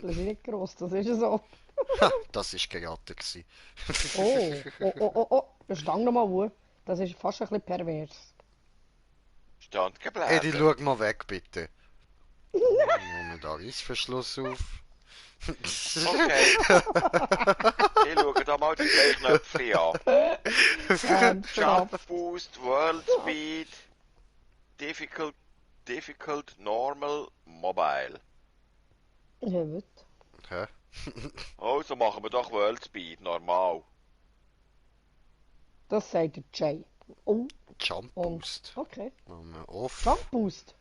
Das ist nicht gross, das ist so. Ha, das war geraten. Gewesen. Oh, oh, oh, oh, oh. Stang noch mal auf. Das ist fast ein bisschen pervers. Stand Eddie, geblieben. schau mal weg, bitte. Machen wir da Reissverschluss auf. Okay, ich schaue da mal die drei Knöpfe an. Jump Ernsthaft. Boost, World Speed, Difficult, Difficult, Normal, Mobile. Ja, gut. Hä? Also machen wir doch World Speed, normal. Das sagt der Jay. Oh, Jump und. Boost. Okay. Machen wir off. Jump Boost.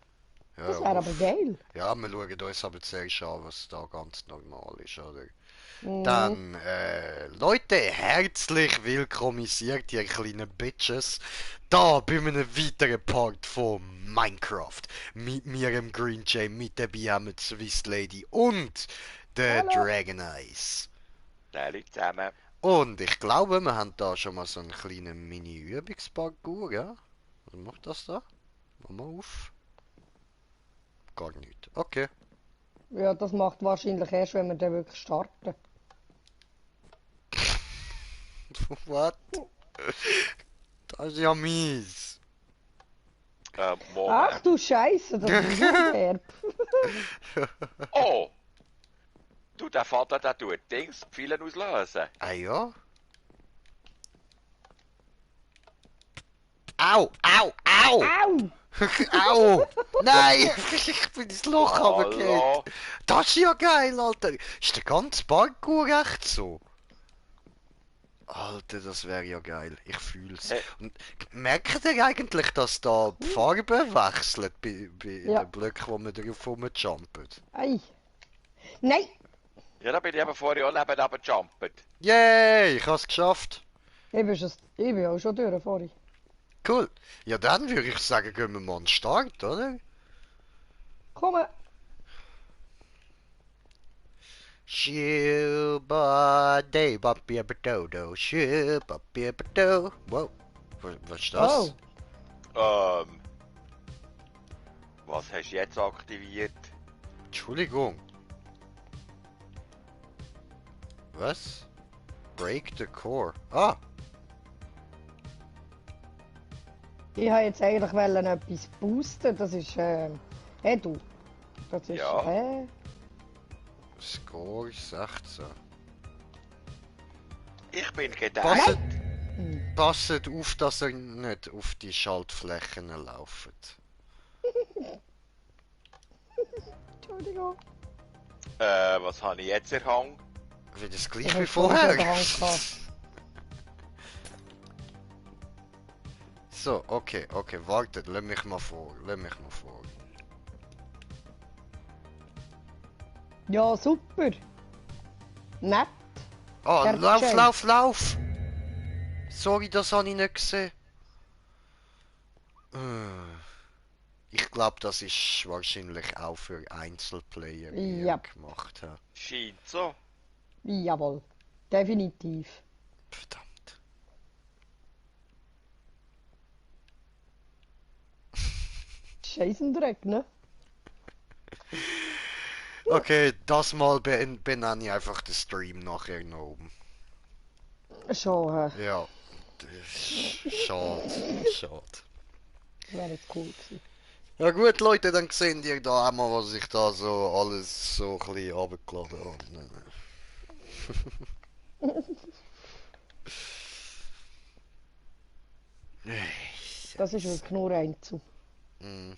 Ja, Das wäre aber off. geil. Ja, wir schauen uns aber zuerst an, was da ganz normal ist, oder? Mhm. Dann, Leute, herzlich willkommisiert, ihr kleinen Bitches, da bei einem weiteren Part von Minecraft. Mit mir, im Green Jay, mit dabei haben wir die Swiss Lady und der Hallo. Dragon Eyes. Alle zusammen. Und ich glaube, wir haben da schon mal so einen kleinen Mini-Übungsparcours, ja? Was macht das da? Mach mal auf. Gar nicht. Okay. Ja, das macht wahrscheinlich erst, wenn wir dann wirklich starten. What? Das ist ja mies. Ach Moment. du Scheiße, das ist ja derb. Oh! Du, der Vater, der tut Dings, Pfeilen auslösen. Ah ja? Au! Au! Au! Au! Au! Nein! Ich bin ins Loch runtergefallen. Hallo? Das ist ja geil, Alter. Ist der ganze Parkour echt so? Alter, das wäre ja geil. Ich fühl's. Hey, Und merkt ihr eigentlich, dass da die Farbe wechselt bei Ja. den Blöcken, wo man drauf rumjumpt? Ei. Nein! ja, da bin ich eben vorher auch neben runtergejumpt. Yay! Ich hab's geschafft. Ich bin auch schon durch vorhin. Cool. Ja, dann würde ich sagen, gehen wir mal an den Start, oder? Komm! Schuba day bapia batodo, schuba bia bato. Wow, was ist Oh! das? Ähm, was hast du jetzt aktiviert? Entschuldigung. Was? Break the core. Ah, Ich wollte jetzt eigentlich etwas boosten. Das ist, hey du. Das ist, Ja. Score 16. Ich bin gedeiht. Passet, Hm. passet auf, dass ihr nicht auf die Schaltflächen lauft. Entschuldigung. Was habe ich jetzt erhangen? Wie das Ich gleich hab wie schon vorher. in der Hand gehabt. So, okay, wartet, lass mich mal vor. Ja, super. Nett. Oh, Der lauf, Jay. lauf, lauf! Sorry, das habe ich nicht gesehen. Ich glaube, das ist wahrscheinlich auch für Einzelplayer Ja. gemacht. Ja. Scheint so. Jawohl. Definitiv. Verdammt. Scheissendreck, ne? Okay, das mal benenne ich einfach den Stream nachher noch oben. Schon, Ja, das ist schade, schade. wäre jetzt cool gewesen. Ja gut, Leute, dann seht ihr da einmal, was ich da so alles so ein bisschen runtergeladen habe. Das ist wirklich nur Einzel. Mm.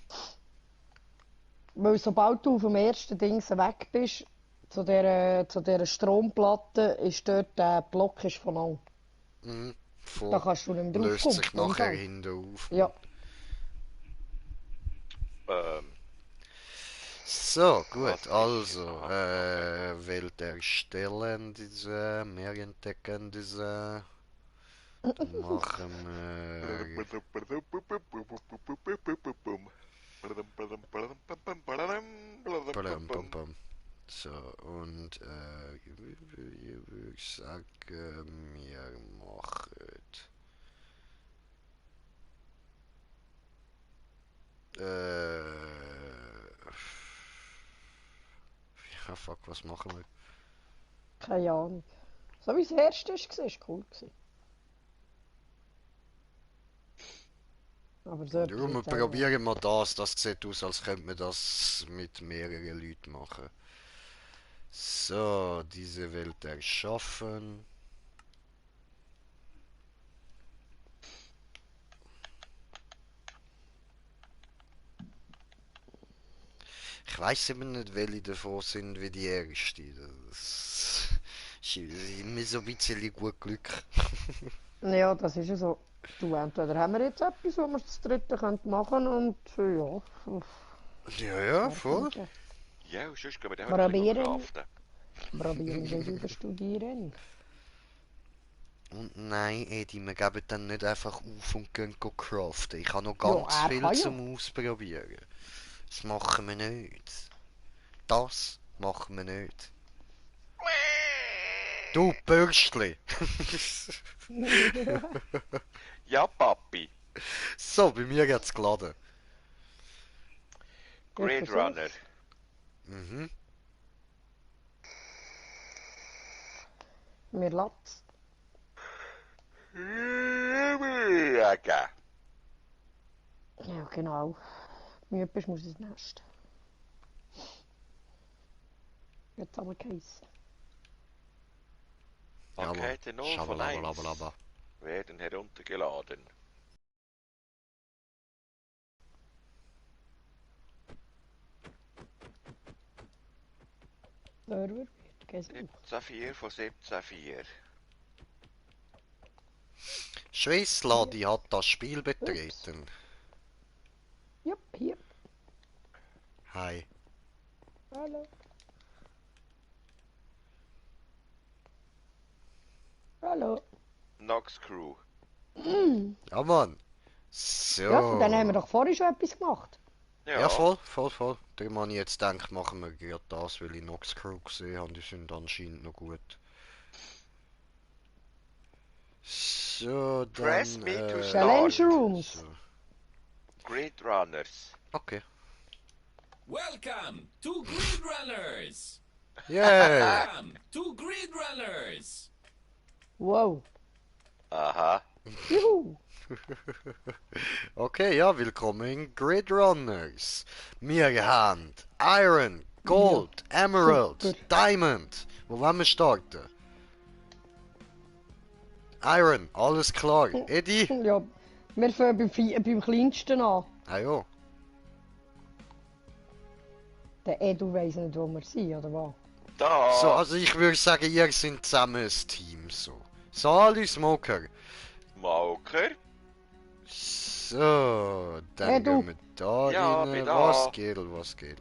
Weil sobald du vom ersten Dings weg bist, zu dieser Stromplatte, ist dort der Block ist von an. Mhm. Da Voll. kannst du nicht mehr Löst draufkommen. sich Im nachher Fall. hinten auf. Ja. Ähm, So, gut, was ist... also, Okay. Welt erstellen, diese, mehr entdecken, diese, dann machen wir, badum, bum, bum. So, und, ich sage, wir machen, Ah fuck, was machen wir? Keine Ahnung. So wie das erste war, war cool. Aber so Ja, etwas wir jetzt auch nicht. probieren mal das. Das sieht aus, als könnte man das mit mehreren Leuten machen. So, diese Welt erschaffen. Ich weiß immer nicht, welche davon sind wie die erste. Das ist immer so ein bisschen gut Glück. Ja, das ist ja so. Du, entweder haben wir jetzt etwas, wo wir das dritte machen können und ja. Ja, ja, voll. Ja, und sonst gehen wir dann heute ein bisschen Probieren. craften. Probieren wir überstudieren. Und nein, Edi, wir geben dann nicht einfach auf und gehen craften. Ich habe noch Ja, ganz er viel kann ja. zum Ausprobieren. Das machen wir nicht. Das machen wir nicht. Du Bürstli! Ja, Papi. So, bei mir geht's geladen. Grid versuch's. Runner. Mhm. Mir latzt. Okay. Ja, genau. Müde bist, muss ins Nest. Jetzt haben wir geheissen. Pakete 0 von 1 Schabalabalaba. werden heruntergeladen. Server wird gesucht. 17.4 von 17.4. Schwissladi hat das Spiel betreten. Jupp, hier. Hi. Hallo. Hallo. Nox Crew. Ja, Mann. So. Ja, von denen haben wir doch vorhin schon etwas gemacht. Ja, voll. Darum habe ich jetzt gedacht, machen wir gerade das, weil ich Nox Crew gesehen habe. Die sind anscheinend noch gut. So, dann... Press me to Challenge start. Rooms. So. Grid Runners. Okay. Welcome to Grid Runners! Yay! Welcome to Grid Runners! Wow. Aha. Juhu. Okay, ja, willkommen in Grid Runners. Wir haben Iron, Gold, Emerald, super. Diamond. Wo wollen wir starten? Iron, alles klar. Eddie? Ja, wir fangen beim kleinsten an. Ah ja. Der Edu weiss nicht, wo wir sind, oder was? Da. So, also ich würde sagen, ihr seid zusammen ein Team, so. Sali Smoker. Smoker. So, dann Hey, du. gehen wir da Ja, rein. bin da. Was geht?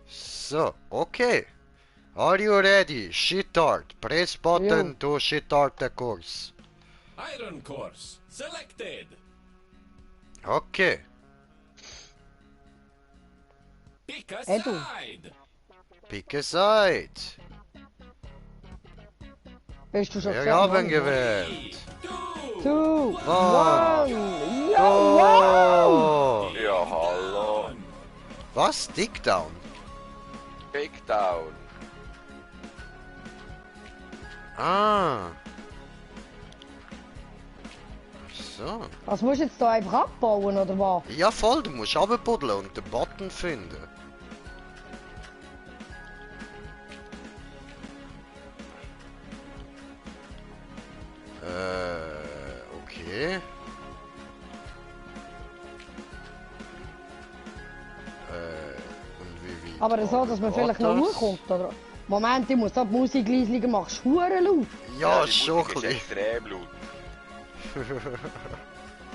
So, okay. Are you ready? Shitart. Press button Jo. to shitart the course. Iron course selected. Okay. Pick a Edu. side. Pick a side. Bist du schon Wir haben gewählt. 3, 2, 2, One. 1. Ja, wow. Go! Ja, hallo. Was? Dick down? Big Down. Ah. So. Was musst du jetzt da einfach abbauen, oder was? Ja voll, du musst runterbuddeln und den Button finden. Okay. Und wie weit Aber so, dass man geht vielleicht noch das? hochkommt, oder? Moment, ich muss da die Musik leislicher machen. Ist hure laut. Ja, die schon Musik ein ist bisschen. extrem laut.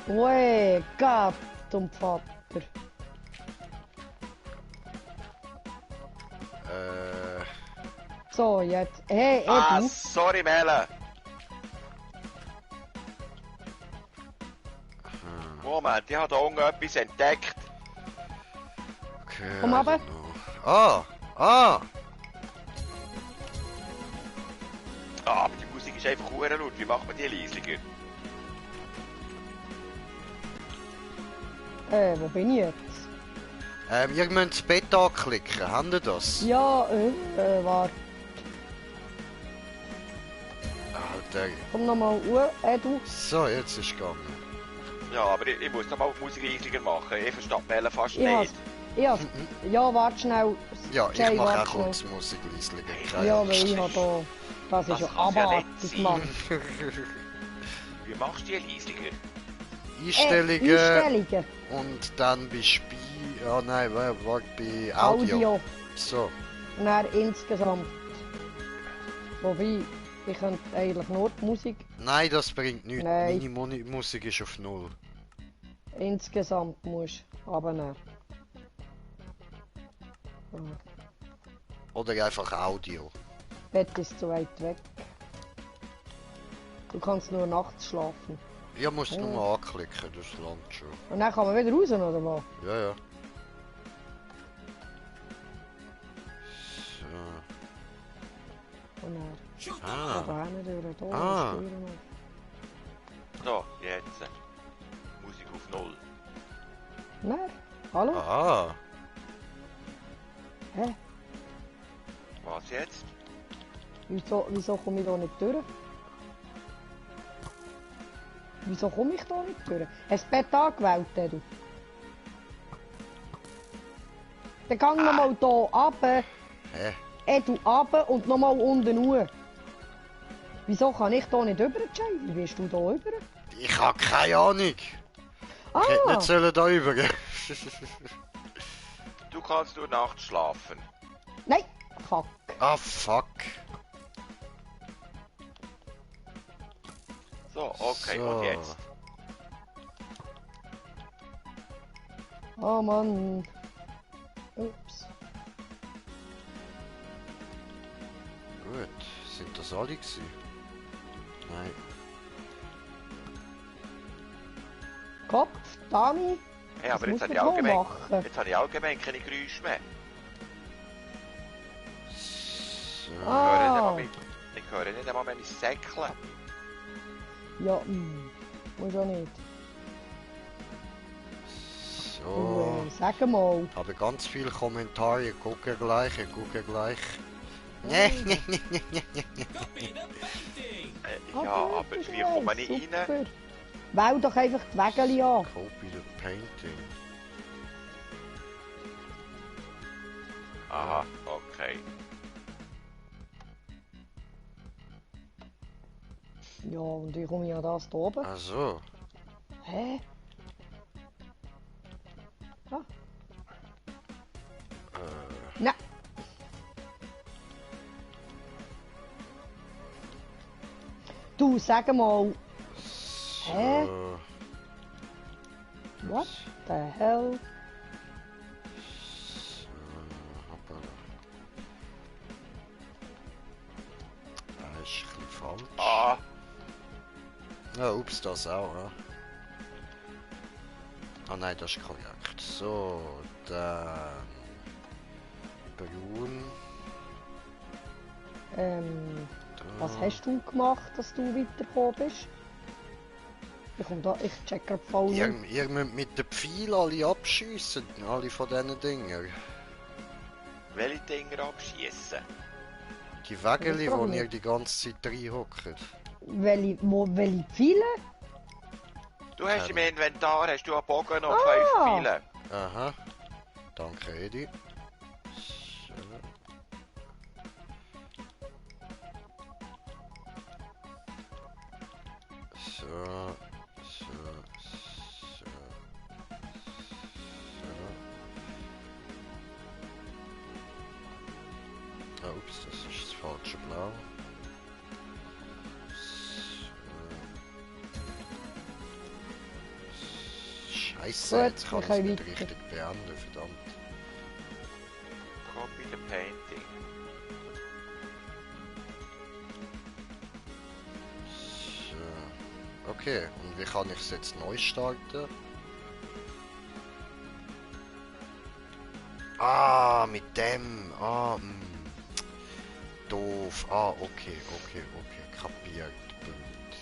Ui, Gott und Vater. So, jetzt. Hey, Ah, Edu. sorry, Melle. Moment, ich habe da unten etwas entdeckt. Okay, Komm I runter. don't know. Ah! Ah! Ah, aber die Musik ist einfach hure laut. Wie macht man die leisiger? Wo bin ich jetzt? Ihr müsst das Bett anklicken, habt ihr das? Ja, warte. Alter. Komm nochmal du. So, jetzt ist es gegangen. Ja, aber ich muss noch mal auf Musik leisiger machen. Ich verstehe die Melle fast Ich nicht. Ja, warte schnell. Ja, ich Jay, mache warte auch schnell. kurz Musik leislich. Ja, weil ich habe da... Das ist ja Das kann's ja abartig nicht gemacht. Wie machst du die leisiger? Einstellungen Einstellungen. und dann bei Spiel. Ah nein, warte, bei Audio. So. Und dann insgesamt. Wobei, ich könnte eigentlich nur die Musik Nein, das bringt nichts. Nein. Meine Musik ist auf null. insgesamt musst abnehmen. Oder einfach Audio. Bett ist zu weit weg. Du kannst nur nachts schlafen. Ja, musst du nur anklicken, das langt schon. Und dann kann man wieder raus, oder was? Ja, ja. So. Und dann... Ah. Da hinten durch, da, Ah. steuern wir. So, jetzt. Musik auf Null. Nein, hallo? Ah. Hä? Was jetzt? Wieso komme ich da nicht durch? Wieso komme ich da nicht durch? Hast du das Bett angewählt, du? Dann gang nochmal hier runter. Hä? Du runter und nochmal unten hoch. Wieso kann ich da nicht rüber, Jay? Wie bist du da rüber? Ich hab keine Ahnung. Ich hätte Ah! nicht sollen da rüber. Du kannst nur nachts schlafen. Nein! Fuck. Ah, fuck. So, okay, So. und jetzt? Oh Mann. Ups. Gut, sind das alle gewesen? Nein. Kopf, Dani. Hey, aber muss jetzt habe man ich allgemein, so machen. jetzt habe ich allgemein keine Geräusche mehr. So. Ah. Ich höre nicht einmal mehr mein Säckchen. Ja, muss auch nicht. So. Sag mal. Habe ganz viele Kommentare. Ich gucke gleich. Nee, Copy the painting. Ja, aber wie komme ich rein? Super. Wähl doch einfach die Wägeli an. Copy the painting. Aha, okay. Ja, und wie komme ich an das da oben? Ach so. Hä? Ah, nein. Du, sag mal, Hä? So. what the hell? So, hoppala. Ah, ist ein bisschen falsch. Ah, Ja, ups, das auch, ja. Ah nein, das ist korrekt. So, dann... Braun. Da. Was hast du gemacht, dass du weitergekommen bist? Ich check grad voll Ihr, nicht. ihr müsst mit den Pfeilen alle abschiessen, alle von diesen Dingen. welche Dinger abschießen? Die Wägeli, Das frage wo ich ihr nicht. die ganze Zeit reinhockt. Welche Pfeile? Du hast im Inventar hast du einen Bogen und Ah. 5 Pfeile. Aha. Danke, Edi. So. So. So. So. Ah, ups, das ist das falsche Blau. So. Scheiße, Gut, jetzt kann wir ich es können nicht weiter. richtig beenden, verdammt. Copy the painting. So. Okay, und wie kann ich es jetzt neu starten? Ah, mit dem. Ah, doof. Ah, okay. Kapiert. Gut.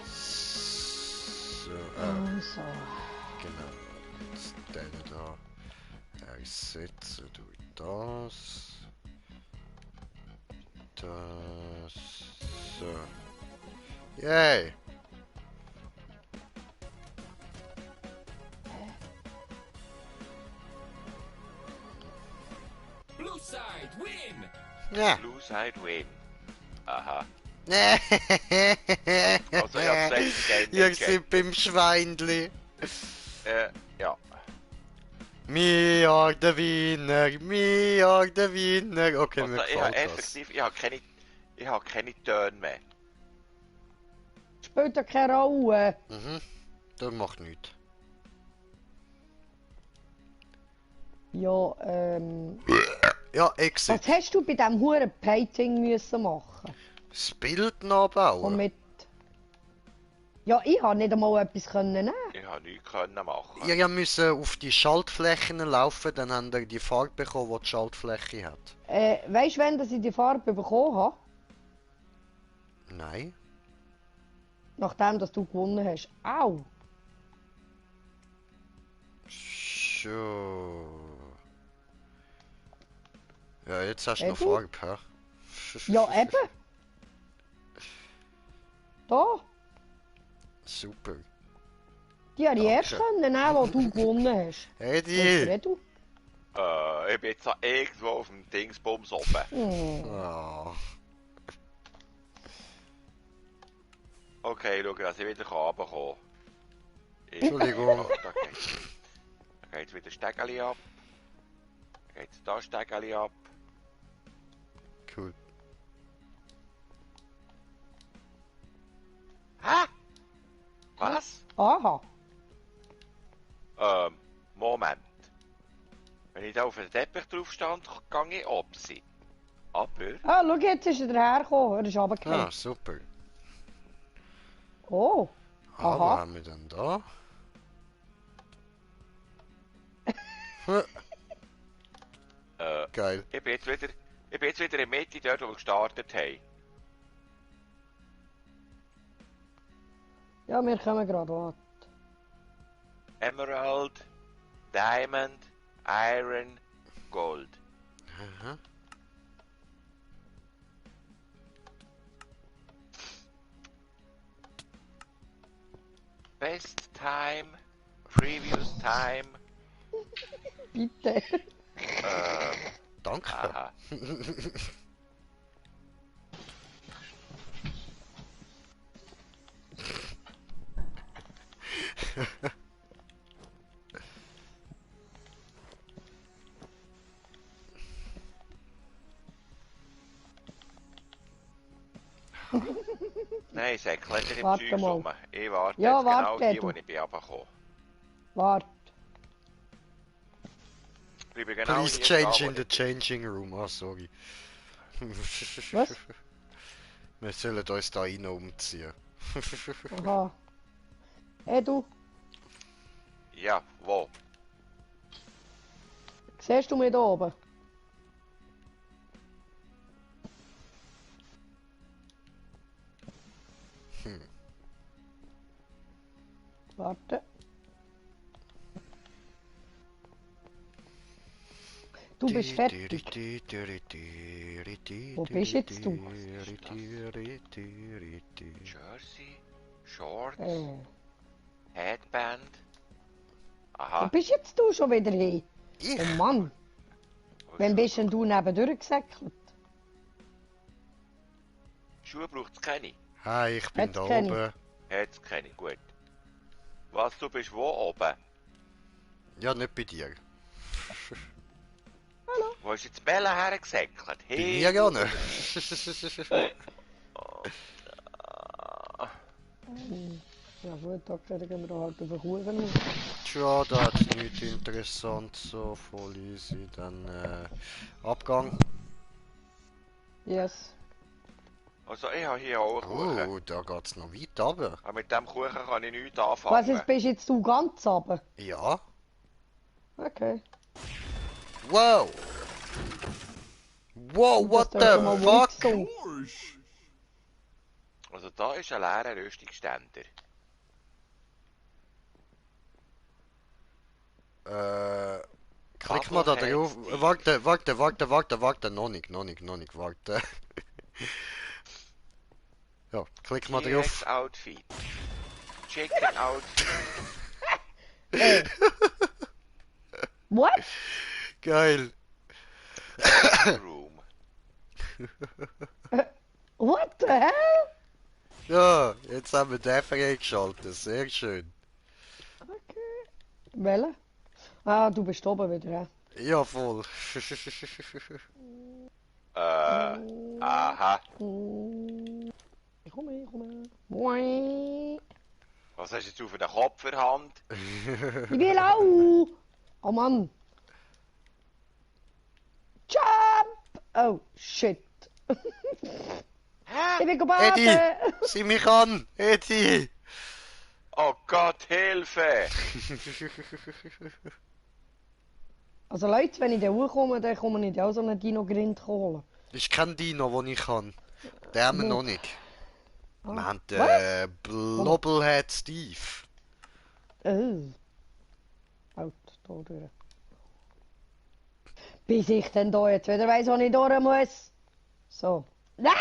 So, Also, genau. Jetzt den da ersetzen durch das. Das. So. Yay! Blue side, win! Ja. Blue Side Win. Aha. Also ich hab's letzte Game Ihr nicht seid beim Schweinli. Ja. Wir are der Winner, wir are der Winner. Okay, Also mir ich habe gefällt das. effektiv, ich habe keine Töne mehr. Spielt ja keine Rolle. Mhm, das macht nichts. Ja, Ja, Exit. was hast du bei diesem huren Painting müssen machen? Das Bild nachbauen. Und mit... Ja, ich habe nicht einmal etwas können nehmen. Ich habe nichts können machen. Ihr müssen auf die Schaltflächen laufen, dann habt ihr die Farbe bekommen, die die Schaltfläche hat. Weißt du, wann dass ich die Farbe bekommen habe? Nein. Nachdem, dass du gewonnen hast. Au! So. Ja, jetzt hast du noch Edu? Farbe, hä? Ja, eben! Da! Super. Die habe ich Danke. erst können nehmen, die du gewonnen hast. Eddie! Weißt du? Ich bin jetzt da irgendwo auf dem Dingsbums oben. Oh. Okay, schau, dass ich wieder runterkommen kann. Entschuldigung. Da geht's wieder Stegeli ab. Da geht's da Stegeli ab. Cool. Hä? Was? Aha! Moment. Wenn ich da auf den Teppich drauf stand, gehe ich ab sie. Aber... Ah, schau, jetzt ist er dahergekommen. Er ist runtergefallen. Ah, super. Oh! Ah, was Aha! haben wir denn da? Geil. Ich bin jetzt wieder in der Mitte, dort wo wir gestartet haben. Ja, wir kommen gerade an. Emerald, Diamond, Iron, Gold. Aha. Best time, previous time. Bitte! Danke. Aha. Nein, ich sage, kletter im Warte Zeug mal. rum. Ich warte Ja, jetzt genau warte, hier, du. wo ich bin runtergekommen. Warte! Ich bin genau Please hier change stehen, in the changing room. Ah, sorry. Was? Wir sollen uns da rein umziehen. Aha! Hey du! Ja, wo? Siehst du mich da oben? Warte. Du bist fertig. Wo bist jetzt du? Jersey, Shorts, Wo Headband. Aha. bist jetzt du schon wieder hin? Ich? Oh Mann! Wann bist denn du nebendurch gesäckelt? Schuhe braucht es keine. Hi, ich bin Jetzt da kenn ich. oben. Jetzt keine, gut. Was, du bist wo oben? Ja, nicht bei dir. Wo ist jetzt Bella hergesäckelt? Bei Hey, mir gar nicht. Ja gut, da kriegen wir da halt auf den Kuchen auf. Tja, da hat nichts interessant, so voll easy. Dann Abgang. Yes. Also ich habe hier auch einen Kuchen. Oh, da geht's noch weit runter. Aber mit dem Kuchen kann ich nichts Was, anfangen. jetzt bist jetzt du ganz runter? Ja. Okay. Wow! Wow, what Das dort the mal fuck? gesungen. Also da ist ein leerer Rüstungsständer. Klick mal da drauf. Warte, noch nicht, warte. Ja, klick mal T-Rex drauf. Outfit. Chicken Outfit. What? Geil. Room. What the hell? Ja, jetzt haben wir den freigeschaltet. Sehr schön. Okay. Welche? Ah, du bist oben wieder, hä? Ja, voll. Aha. Ich komme. Moin. Was hast du jetzt auf der Kopf Ich will auch. Oh Mann. Jump! Oh, shit. Ich will Eddie, baden. sieh mich an. Eddie. Oh Gott, Hilfe! Also Leute, wenn ich da hochkomme, dann komme ich auch so einen Dino-Grind holen. Ich kann Dino, den ich kann. Den haben wir noch nicht. Wir Ah. haben Was? den Blobblehead Steve. Halt, da durch. Bis ich dann da jetzt wieder weiss, wo ich durch muss. So. Nein!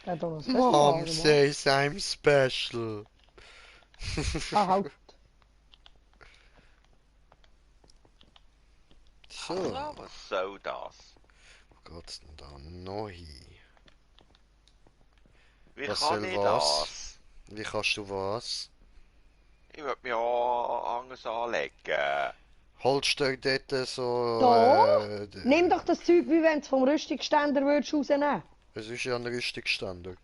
Der hat doch noch ein Festival Mom gemacht. says I'm special. Ah, halt. So, Also, was soll das? wo geht's denn da noch hin? Wie Was kann soll ich was? das? Wie kannst du was? Ich würde mich auch anders anlegen. Holst du dort so... Da? Nimm doch das Zeug, wie wenn du es vom Rüstungsständer würdest rausnehmen. Es ist ja ein Rüstungsständer.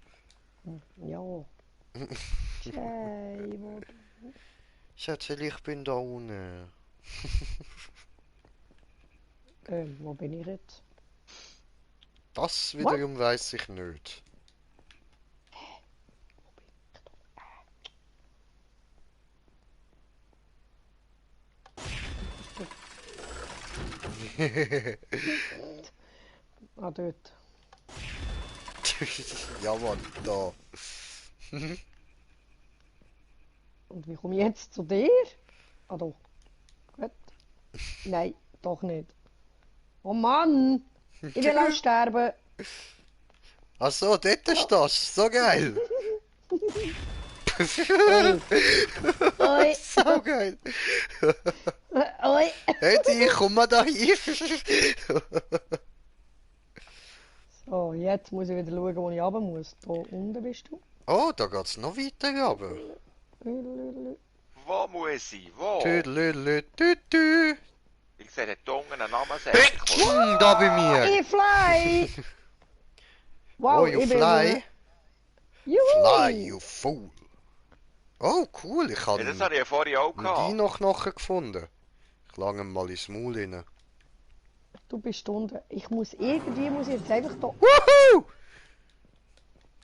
Ja. Schei, wo Schätzchen, ich bin da unten. wo bin ich jetzt? Das wiederum weiss ich nicht. Ah, dort. Ja, Mann, da. Und wie komme ich jetzt zu dir? Ah, doch. Gut. Nein, doch nicht. Oh Mann! Ich will auch sterben. Ach so, dort ist das. So geil. Oi, So geil. oi. Eddie, komm mal da hin. So, jetzt muss ich wieder schauen, wo ich runter muss. Da unten bist du. Oh, da geht's noch weiter runter. Wo muss ich? Wo? Tüdelüdelü. Ich sehe den Tungen einen Namenssäckchen. Da bei mir. Ich fly! Wow, Oh, you ich bin fly. Juhu! Fly, you fool. Oh, cool. Ich Ja, das habe habe ich ja vorhin auch einen gehabt. Dino-Knochen gefunden. Ich lange ihn mal ins Maul rein. Du bist unten. Ich muss jetzt einfach da. Wuhu!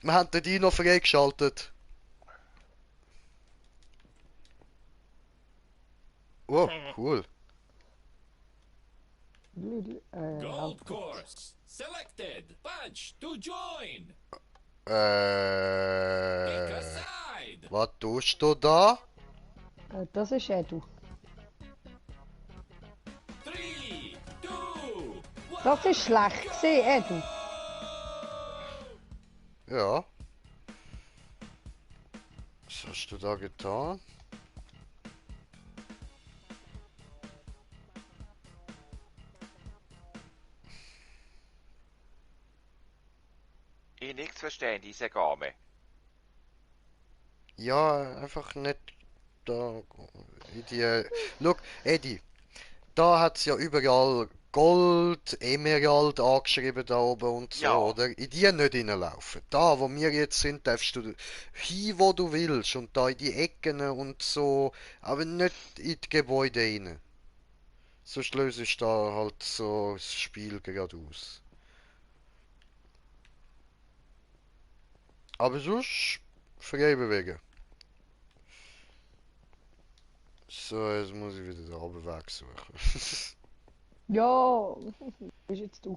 Wir haben den Dino freigeschaltet. Oh, cool. Gold course. Selected. Punch to join. Pick a side. Was tust du da? Das ist Edu. 3, 2, 1. Das ist schlecht gewesen, Edu. Ja. Was hast du da getan? Ich nichts verstehen, diese Game. Ja, einfach nicht da. In die. Schau, Eddie, da hat es ja überall Gold, Emerald angeschrieben da oben und so, Ja. oder? In die nicht reinlaufen. Da, wo wir jetzt sind, darfst du hin, wo du willst und da in die Ecken und so, aber nicht in die Gebäude rein. Sonst löst da halt so das Spiel gerade aus. Aber sonst frei bewegen. So, jetzt muss ich wieder den Abweg suchen. Ja, bist jetzt du.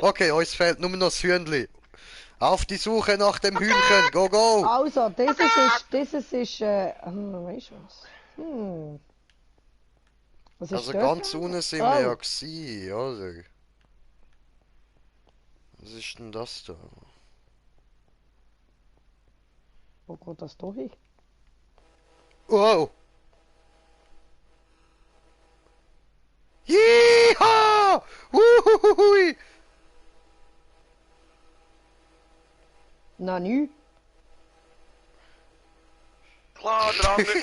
Okay, uns fehlt nur noch das Hühnli. Auf die Suche nach dem Hühnchen. Go, go! Also, dieses ist, weißt du was? Was ist Also das? ganz unten sind wir ja gewesen, oder? Was ist denn das da? Wo geht das da hin? Wow! Yeehaw! Wuhuhui! Na, nü. Klar, der andere.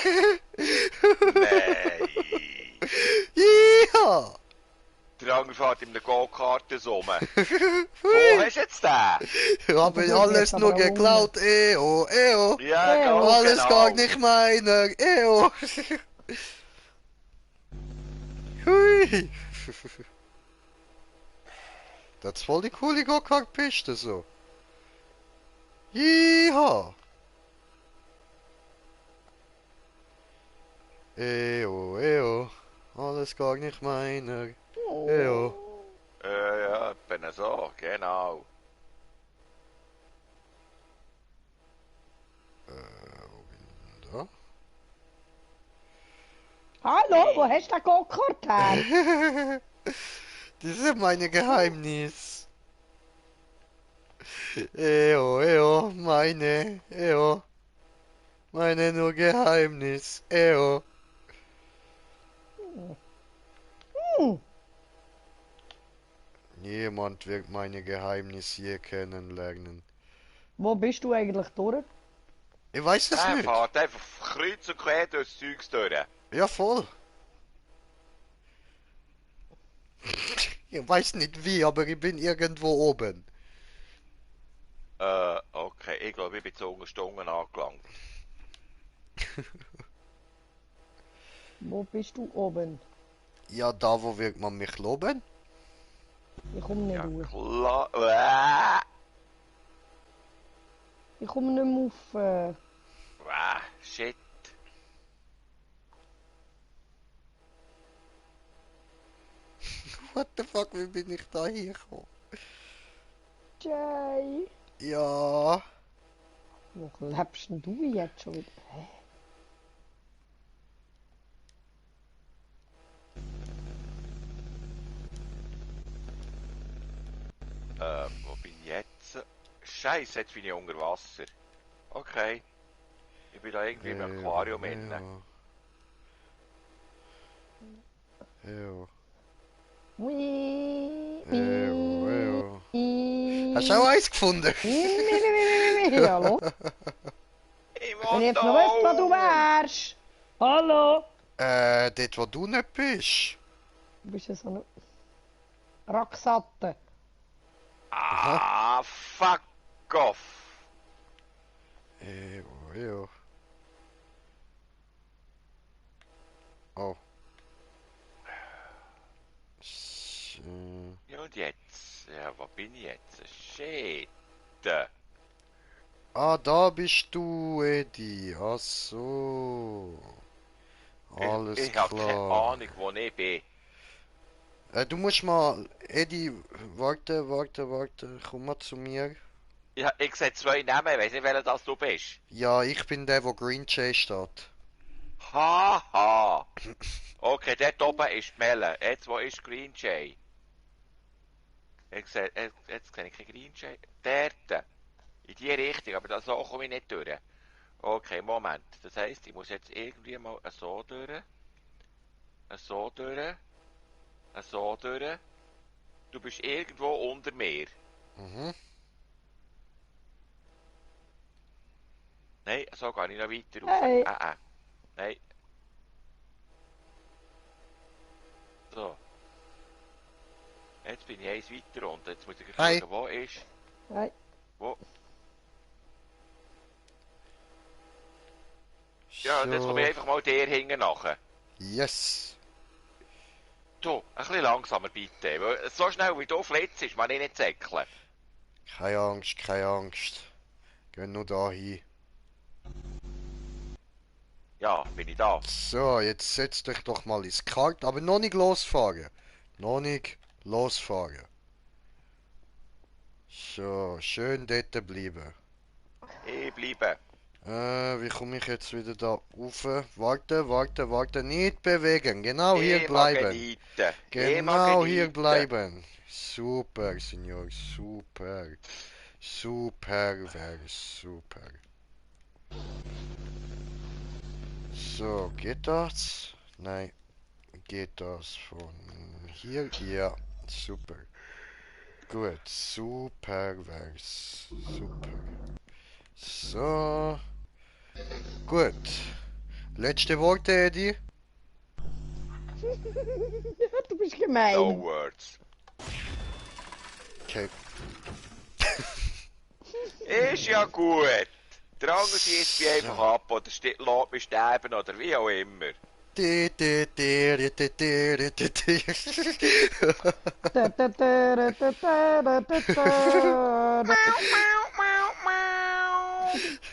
Nein. Yeehaw! Der andere fährt in der Go-Karte rum. Wo hast du jetzt den? Ich habe alles nur geklaut, eo, eo. Ja, Ja, ganz Alles genau. gar nicht meiner, eo. Hui. Das ist voll die coole Go-Kart-Piste so. Jeha. Eo, eo. Alles gar nicht meiner. Eo. Ja, Eben so, genau. Wo bin ich denn Hallo, wo hast du den Go-Kart her? da? Das ist meine Geheimnis. Meine nur Geheimnis, Hm, Niemand wird meine Geheimnisse je kennenlernen. wo bist du eigentlich durch? Ich weiß es Er nicht. fährt einfach kreuz und quer durchs Zeugs durch. Ja, voll. Ich weiß nicht wie, aber ich bin irgendwo oben. Okay, ich glaube, ich bin zu Stunden angelangt. Wo bist du oben? Ja, da wo wird man mich loben? Ich komme nicht Ja, durch. klar. Ich komme nicht mehr auf. Shit. What the fuck, wie bin ich da hingekommen? Jay. Ja. Wo lebst denn du jetzt schon wieder? Hä? Wo bin ich jetzt? Scheiße, jetzt bin ich unter Wasser. Okay. Ich bin da irgendwie im Aquarium innen. Ui, Hast du auch eins gefunden? Hallo? Ich Wenn ich will jetzt da noch wüsste, wo du oben. wärst. Hallo? Dort wo du nicht bist. Du bist ja so eine Racksatte. Ah, fuck off. Oh. Ja, und jetzt? Ja, wo bin ich jetzt? Shit. Ah, da bist du, Eddie. Ach so. Alles Ich habe keine klar. Ahnung, wo ich bin. Du musst mal, Eddie, warte, komm mal zu mir. Ja, ich sehe zwei Namen, ich weiß nicht, welcher das du bist. Ja, ich bin der, wo Green Jay steht. Haha. Okay, dort oben ist Melle. Jetzt, wo ist Green Jay? Jetzt sehe ich keinen Green Jay. Dort. In die Richtung, aber da so komme ich nicht durch. Okay, Moment. Das heisst, ich muss jetzt irgendwie mal so durch. So durch. So durch. Du bist irgendwo unter mir. Mhm. Nein, so gehe ich noch weiter rauf. Hey. Nein. So. Jetzt bin ich eins weiter unten. Jetzt muss ich Hi. schauen, wo ist. Hey. Wo? Ja, und jetzt komme ich einfach mal dir hinten nachher. Yes. Du, ein bisschen langsamer bitte. Weil so schnell wie du flitzt, man ich nicht säckeln. Keine Angst. Geh nur da hin. Ja, bin ich da. So, jetzt setz dich doch mal ins Kart, aber noch nicht losfahren. So, schön dort bleiben. Ich bleibe. Wie komme ich jetzt wieder da rauf? Warte, nicht bewegen. Genau hier Ich mag bleiben. genießen. Genau hier bleiben. Super, Signor, super. Super. So, geht das? Nein. Geht das von hier? Ja, super. Gut, super. So. Gut. Letzte Worte, Eddie? Du bist gemein. No words. Okay. Ist ja gut. Der andere schießt mich einfach ab oder lässt mich sterben oder wie auch immer.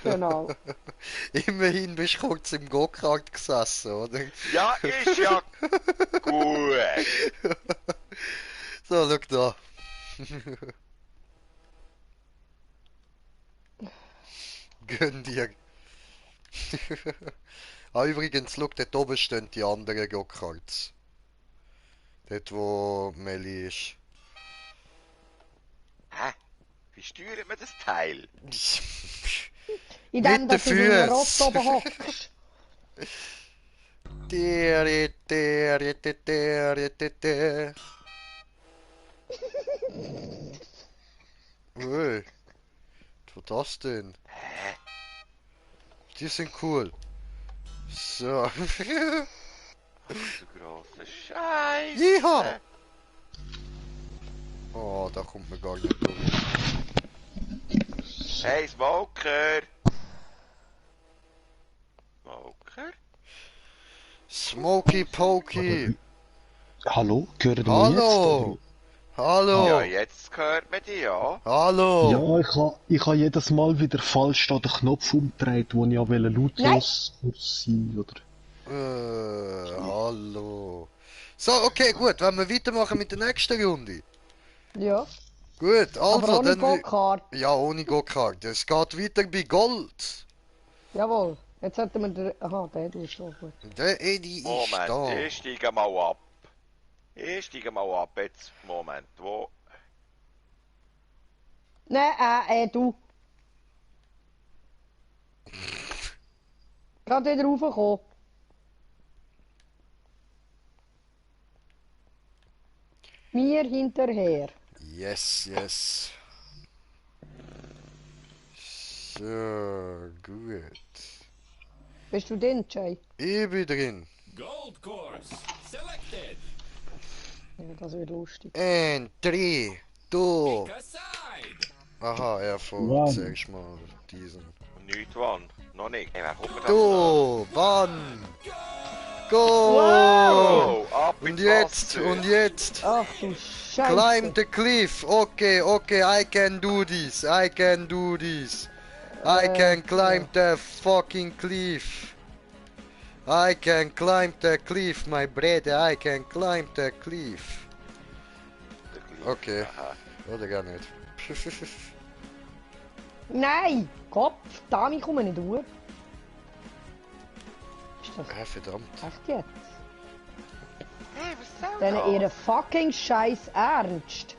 Genau. Immerhin bist du kurz im Go-Kart gesessen, oder? Ja, ist ja gut. So, schau da. Gönn dir. Ah, übrigens, schau, dort oben stehen die anderen Go-Karts. Dort, wo Melli ist. Hä? Wie steuert man das Teil? Indem Mit dass du den in einem Füßen. Rot oben hockst. Ui, was war das denn? Hä? Die sind cool. So. Du grosser Scheiße! Jeha! Oh, da kommt man gar nicht durch. Hey, Smoker! Smoker? Smokey Pokey! Hallo? Hören wir Hallo! Hallo! Ja, jetzt hört man dich, ja. jetzt? Hallo! Ja, ich habe jedes Mal wieder falsch da den Knopf umgedreht, wo ich ja lautlos sein oder... Hallo. So, okay, gut. Wenn wir weitermachen mit der nächsten Runde. Ja. Gut, also Aber ohne dann. Go-Kart. Ja, ohne Go-Kart. Es geht weiter bei Gold. Jawohl. Jetzt sollten wir den... Aha, der ist schon gut. Der Eddie ist Moment, da. ich steige mal ab. Ich steige mal ab jetzt. Moment, wo? Nein, du. Gerade wieder raufgekommen. Mir hinterher. Yes, yes. So, gut. Bist du denn, Jay? Ich bin drin. Gold course selected. Ja, das wird lustig. Und 3, 2. Pick a side. Aha, er fährt One. zuerst mal diesen. Nicht wann? Noch nicht. Hey, wer kommt mir da? 2, wann? Go! Oh, ab Und ins jetzt, Wasser. und jetzt. Ach du Scheiße. Climb the cliff. Okay, okay, I can do this. I can do this. I can climb the fucking cliff. I can climb the cliff, my brother. I can climb the cliff. Okay. Aha. Oder gar nicht. Nein! Kopf! Da, ich komme nicht durch. Ist das Verdammt. echt jetzt? Hey, was soll Denn das? ihre fucking Scheiß ernst.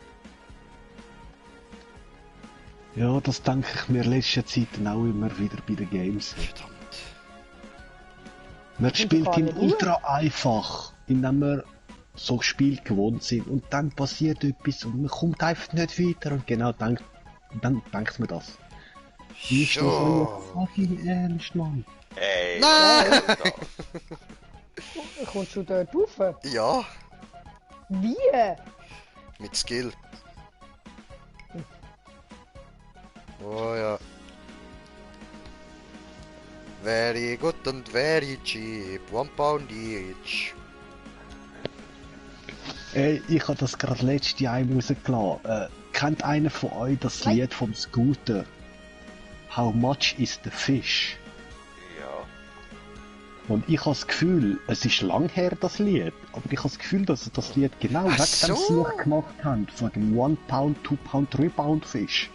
Ja, das denke ich mir letzte Zeit auch immer wieder bei den Games. Verdammt. Man spielt gar ihn nicht ultra einfach, indem wir so Spiel gewohnt sind und dann passiert etwas und man kommt einfach nicht weiter und genau dann denkt man das. Ist das euer So. fucking Ernst, Mann? Hey, Nein! was soll das? Kommst du dort rauf? Ja, Wie? mit Skill. Oh ja. Very good and very cheap. £1 each. Ey, ich habe das gerade letzte Jahr rausgelassen. Kennt einer von euch das Nein. Lied vom Scooter? How much is the fish? Ja. Und ich habe das Gefühl, es ist lang her, das Lied, aber ich habe das Gefühl, dass sie das Lied genau Ach wegen so. dem Sieg gemacht haben, von dem 1 Pound, 2 Pound, 3 Pound Fish.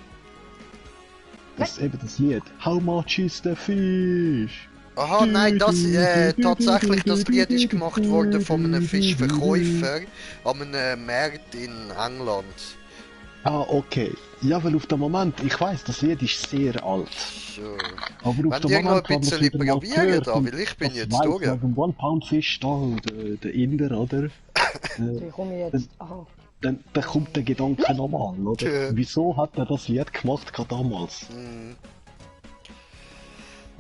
Das ist eben das Lied. How much is the fish? Aha, nein, tatsächlich, das Lied ist gemacht worden von einem Fischverkäufer an einem Markt in England. Ah, okay. Ja, weil auf den Moment, ich weiss, das Lied ist sehr alt. So. Aber auf Wenn den die noch ein Moment, wenn bisschen man es wieder mal probieren hört da, und weil ich bin das jetzt weiss, durch. wegen 1 Pound Fish da, der Inder, oder? Wie komme ich jetzt? Aha. Dann kommt der Gedanke nochmal, oder? Tja. Wieso hat er das Lied gemacht, gerade damals? Mm.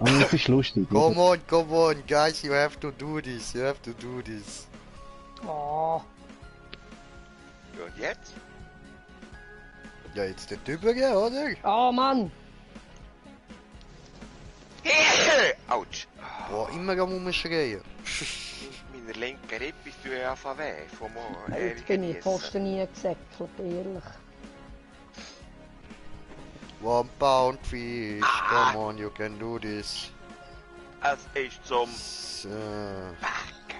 Aber das ist lustig, Come oder? on, guys, you have to do this, you have to do this. Oh. Ja, und jetzt? Ja, jetzt dort drüber gehen, oder? Oh Mann! Autsch! Boah, immer am Umschreien. Meiner linken Rippe ist du einfach weh. Vom Jetzt bin ich fast nie gesäckelt, ehrlich. £1 fish, come on, you can do this. Es ist zum So. Back.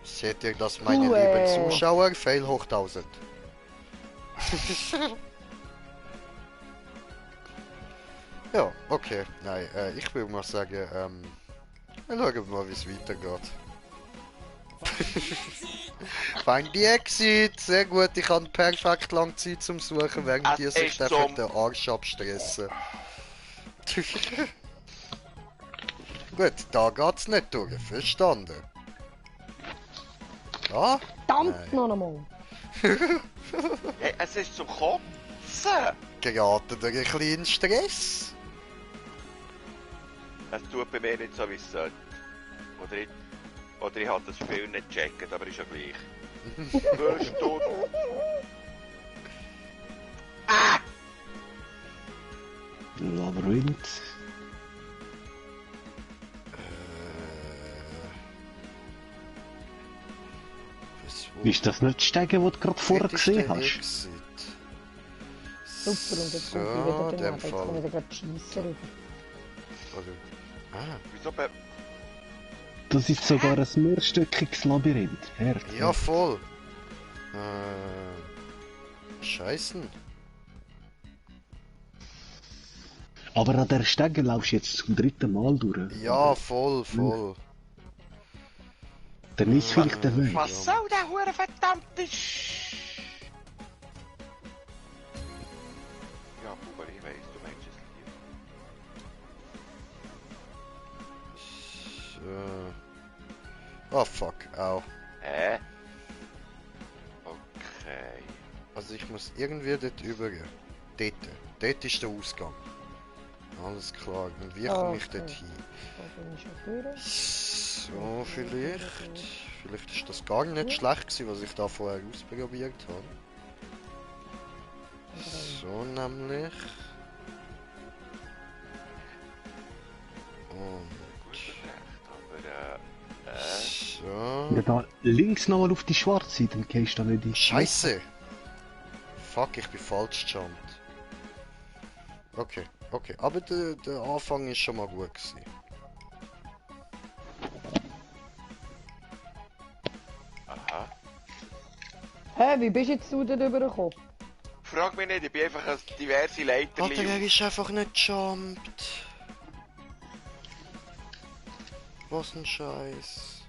Seht ihr das, meine Du, lieben Zuschauer? Fail hoch 1000. Ja, okay. Nein, ich würde mal sagen, wir schauen mal, wie es weitergeht. Find the exit! Sehr gut, ich habe perfekt lang Zeit zum Suchen, während die Es sich ist dafür zum- den Arsch abstressen. Gut, da geht's nicht durch, verstanden. Da? Verdammt Nein. noch einmal. Hey, es ist zum Kotzen! Geraten durch einen kleinen Stress? Es tut bei mir nicht so, wie es sollte. Oder ich habe das Spiel nicht gecheckt, aber ist ja gleich. Wirst du... Ah! Labyrinth. Ist das nicht die Stege, die du gerade vorher gesehen hast? Super, und jetzt kommt So, sie wieder in dem daneben. Jetzt Fall. kommen wieder gerade Scheisser rüber. Oder? Ah, Wieso be... Das ist sogar ein mehrstöckiges Labyrinth. Herd. ja voll. Scheißen. Aber an der Stege laufst du jetzt zum 3. Mal durch. Ja, voll, voll. Dann ist vielleicht der Weg. Was soll der hure verdammte Ja, Buber, ich weiss, du meinst es lieb. So. Oh fuck, au. Hä? Okay. Also ich muss irgendwie dort über. Dort. Dort ist der Ausgang. Alles klar. Und wie komme ich dort Okay. hin? Da bin ich schon durch. So, vielleicht. Vielleicht ist das gar nicht schlecht gewesen, was ich da vorher ausprobiert habe. So nämlich. Und Aber, so. Ja, da links nochmal auf die schwarze, dann gehst du da nicht in. Scheiße! Fuck, ich bin falsch gejumpt. Okay, okay. Aber der Anfang ist schon mal gut gewesen. aha. Hä, wie bist jetzt du da rübergekommen? Frag mich nicht, ich bin einfach als diverse Leiter. Alter, er ist einfach nicht jumpt. Was ein Scheiß.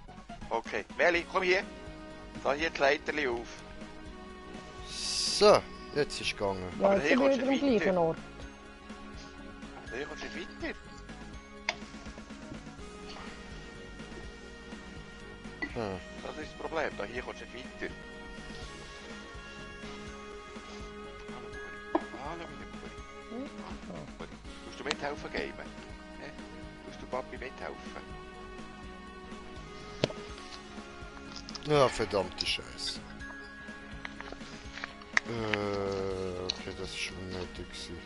Okay, Meli, komm hier. Da hier die Leiterli auf. So, jetzt ist gegangen. Ja, Aber jetzt hier sind wir kommst wieder du am weiter. gleichen Ort. Hier kommst du nicht weiter. Hm. Das ist das Problem, da hier kommst du nicht weiter. Hallo, meine Buri. Musst du mithelfen, Gamen? Hä? Musst du Papi mithelfen? Ja, verdammte Scheiße. Okay, das ist unnötig gewesen.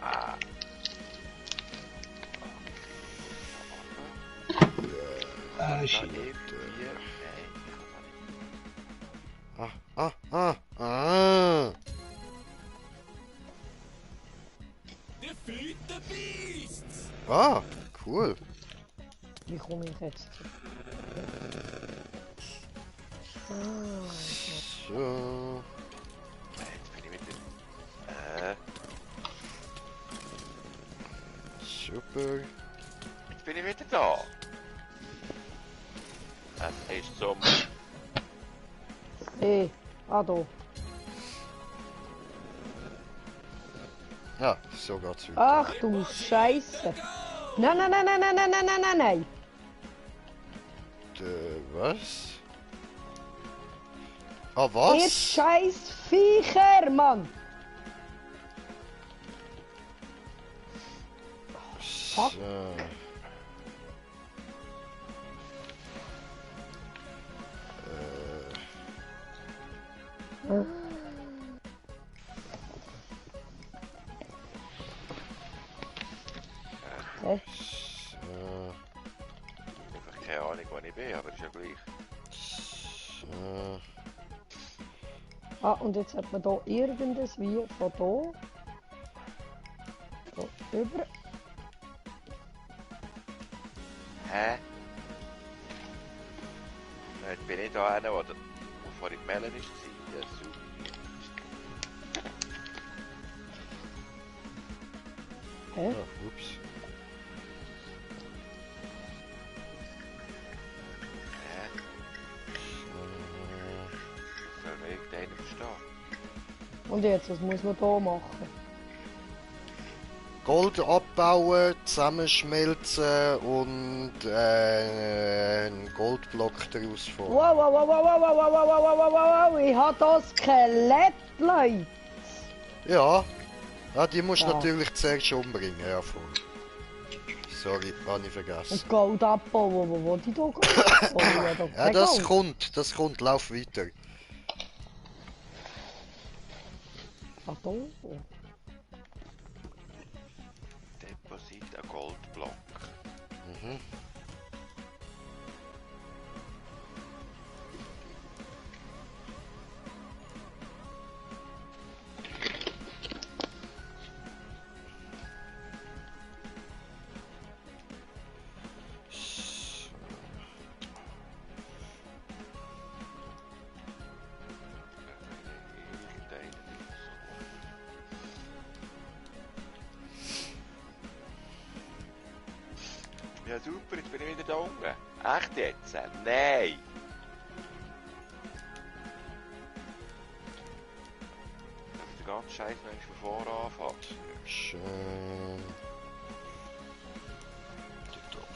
Ah. Ah, Da shit. irgendwie... Nein, ich kann da nicht. Ah! Defeat the beasts! Ah, cool. Wie komme ich jetzt? So. Jetzt bin ich wieder... Super. Jetzt bin ich wieder da. Es ist zum... Hey, ah da. Ja, so geht's weiter. Ach du Scheiße. Nein, nein, nein, nein, nein, nein, nein, nein, nein, nein. Was? Ah, was? Ihr scheiß Viecher, Mann. Fuck. So. Hä? So. Einfach keine Ahnung, wo ich bin, aber ist ja gleich. So. Ah, und jetzt hat man da irgendes wie von da. So, über. Hä? Jetzt bin ich da einer, wo vorhin die Melon ist. Ja, super. ups. Verrückt, einer verstehen. Und jetzt, was muss man da machen? Gold abbauen, zusammenschmelzen und einen Goldblock daraus Wow, formen. wow, wow, wow, wow, wow, wow, wow, wow, wow, wow, wow, ich hab da Skelett, Leute. Ja. Ja, die musst du Ja. natürlich zuerst umbringen, ja voll. Sorry, habe ich vergessen. Und Gold abbauen, wo die da gehen? Ja, das kommt, lauf weiter. Ah, da? Deposit ein Goldblock. Mhm. Ja super, jetzt bin ich wieder da unten. Echt jetzt? Nein! Dass ich den ganzen Scheiß noch von vorne anfange. Schön. Tipptopp.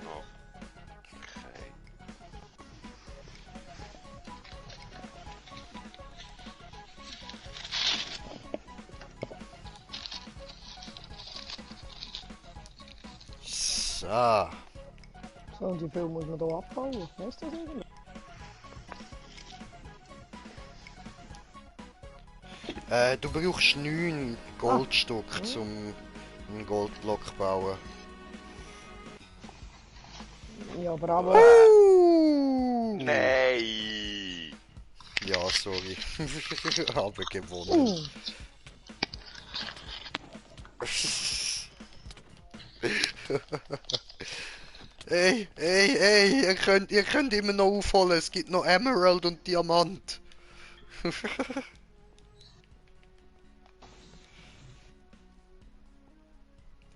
Oh. Okay. So. So, und wie viel muss man da abbauen? Weißt du das irgendwie? Du brauchst 9 Goldstück, um einen Goldblock zu bauen. Ja, aber Nein! Ja, sorry. Aber gewonnen. Ey, ihr könnt immer noch aufholen, es gibt noch Emerald und Diamant.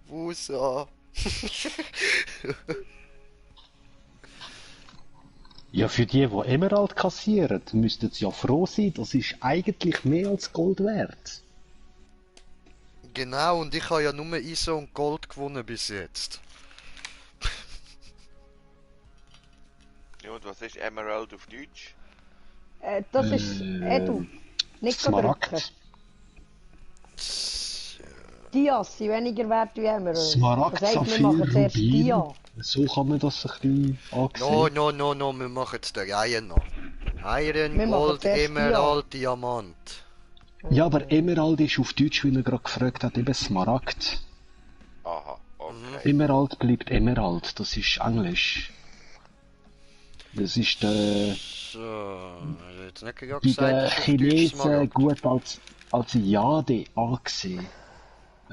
Wusa. Ja, für die Emerald kassieren, müssten sie ja froh sein, das ist eigentlich mehr als Gold wert. Genau, und ich habe ja nur ISO und Gold gewonnen bis jetzt. Ja, und was ist Emerald auf Deutsch? das ist Edu. Nicht Smaragd. drücken. Dias sind weniger wert wie Emerald. Smaragd, Das heisst, wir Saphir, machen zuerst Rubin. Dia. So kann man das ein bisschen ansehen. No, wir machen es der Reihe nach. Iron, Wir machen Gold, zuerst Emerald, Diamant. Ja, aber Emerald ist auf Deutsch, wie er gerade gefragt hat, eben Smaragd. Aha, okay. Emerald bleibt Emerald, das ist Englisch. Das ist So, jetzt nicht gerade bei gesagt, den dass auf Deutsch Chinesen Smaragd. gut als Jade angesehen.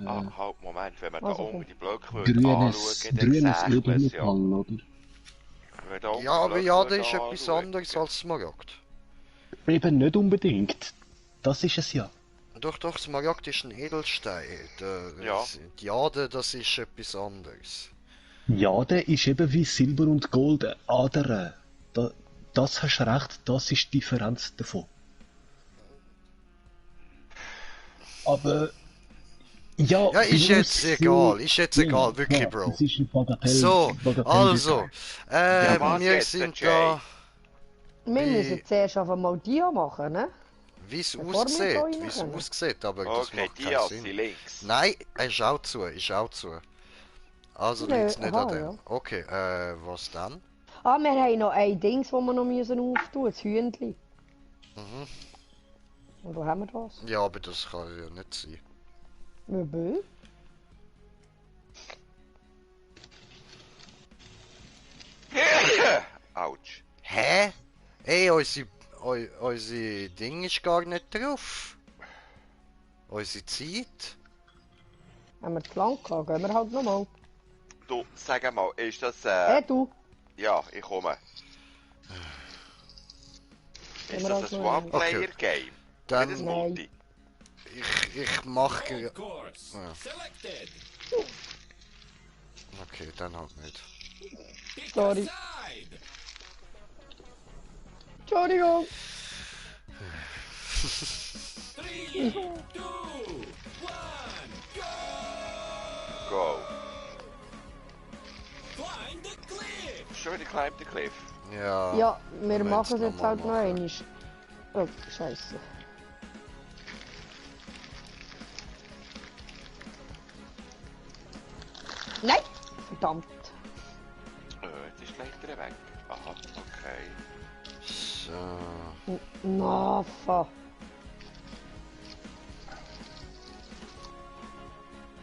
Ah, halt, Moment, wenn man da Also, unten die Blöcke Grünes anschauen, dann Edelmetall, sächelt es ja. oder? Wenn man da unten Ja, die aber Blöcke Jade ist etwas anschauen, anderes als Smaragd. Eben nicht unbedingt. Das ist es ja. Doch, Smaragd ist ein Edelstein. Ja. Die Jade, das ist etwas anderes. Jade ist eben wie Silber und Gold Adern. Das hast du recht, das ist die Differenz davon. Aber ja, Ja, ist bei jetzt uns egal, so- ist jetzt egal, wirklich, ja, Bro. Das ist ein Bagatell. So, also, Ja, was wir jetzt, sind Jay? da, Wir Wie- müssen zuerst einfach mal Dia machen, ne? wie es Bevor wir da aussieht, reinkommen. aber das Okay, macht die keinen sind Sinn. links. Nein, ist auch zu. Also Nö, liegt es nicht aha, an dem. ja. Okay, was dann? Ah, wir haben noch ein Dings, das wir noch müssen auftun, das Hühnchen. Mhm. Und wo haben wir das? Ja, aber das kann ja nicht sein. Möbel? Autsch. Hä? Ey, unsere Ding ist gar nicht drauf. Unsere Zeit? Haben wir zu lang gehabt? Gehen wir halt nochmal. Du, sag mal, ist das, Edu? ja, ich komme. Ist wir das halt ein noch- One-Player-Game? Dann- Nicht ein Nein. Multi? Ich mach Gold course. Ja. Selected. Okay, dann halt nicht. Pick Sorry. a side. Entschuldigung. 3, 2, 1, go! Go. Climb the cliff. Schon wieder climb the cliff. Ja. Ja, wir wir machen es müssen jetzt halt noch machen. einmal. Oh, scheiße. Nein! Verdammt. Jetzt ist die Leiter weg. Aha, okay. So. Nafa.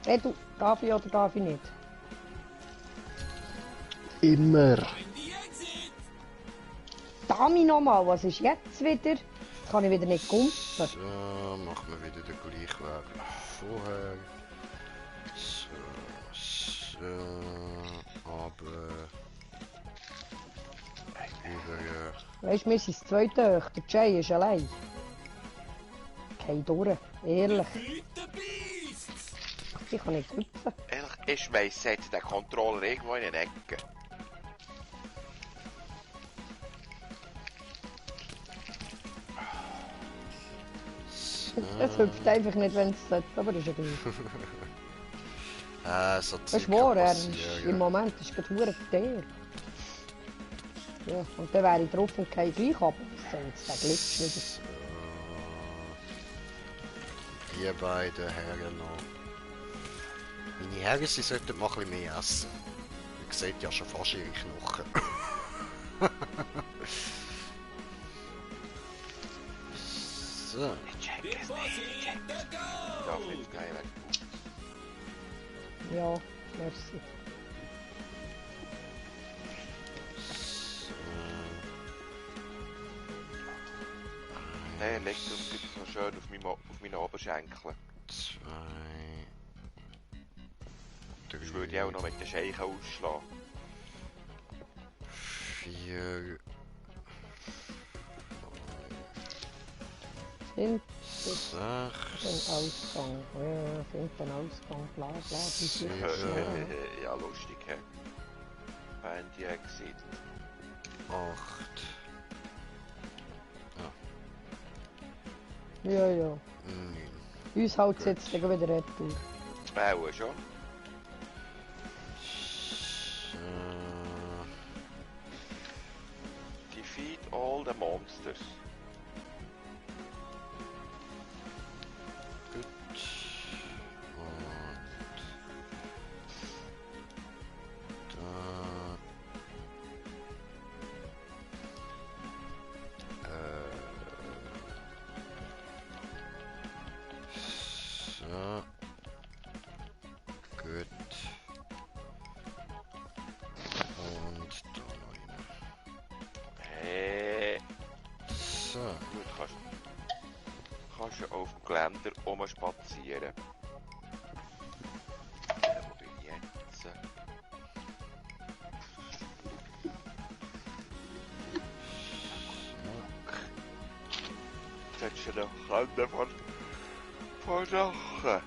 Hey du, darf ich oder darf ich nicht? Immer. Find the exit. Dami nochmal, was ist jetzt wieder? Jetzt kann ich wieder nicht kumpen. So, machen wir wieder den gleichen Weg wie vorher. So, aber... Über... Weißt du, wir sind das zweite hoch, der Jay ist allein. Kein durch, ehrlich. Defeat the beasts. Ich kann nicht hüpfen. Ehrlich, ich schmeiß jetzt den Controller irgendwo in eine Ecke. Es hüpft einfach nicht, wenn es sollte, aber das ist ja gleich. so Das Zeug ist wahr, kann er ist, passieren. im Moment ist gerade verdammt der. Ja, und dann wäre ich drauf und kein gleich ab. Das glitscht wieder. So. Die beiden Herren noch. Meine Herren, sie sollten mal ein bisschen mehr essen. Ihr seht ja schon fast ihre Knochen. So. Ich check es nicht. Deposit the Ich darf gold. nicht geil weg. Ja, merci. Der liegt uns so schön auf meinen Oberschenkeln. 2... Das würde ich auch noch mit den Scheichen ausschlagen. 4... Find 6... den Ausgang. Ja, find den Ausgang. Bla bla. Die Ja. Ja, lustig, hä? Find the exit. 8... Ja, ja. 9... Uns haut es jetzt wieder retour. Auch schon. So... Defeat all the monsters. Gut. Und... Da... So... Gut. Und da noch rein. Hey. So. Gut, kannst du auf dem Geländer rumspazieren. Wo bin ich jetzt? Jetzt hast du noch Hände von Sachen.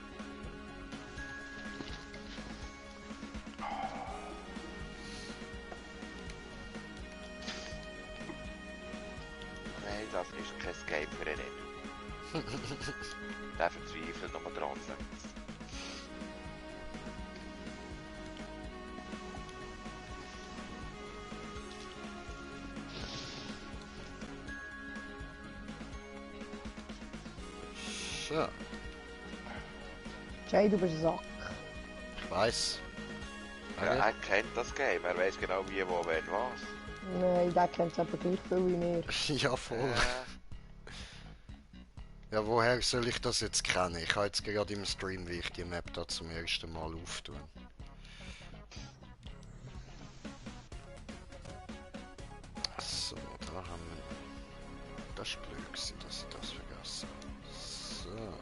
Nein, das ist kein Escape für ihn nicht. Der verzweifelt noch dran. So. Jay, du bist ein Sack. Ich weiss. Ja, er kennt das Game, er weiß genau wie, wo, wenn, was. Nein, der kennt es aber gleich viel wie mir. Ja, voll. Ja, woher soll ich das jetzt kennen? Ich habe jetzt gerade im Stream, wie ich die Map da zum ersten Mal auftue. So, da haben wir... Das ist blöd gewesen, dass ich das vergessen habe. So.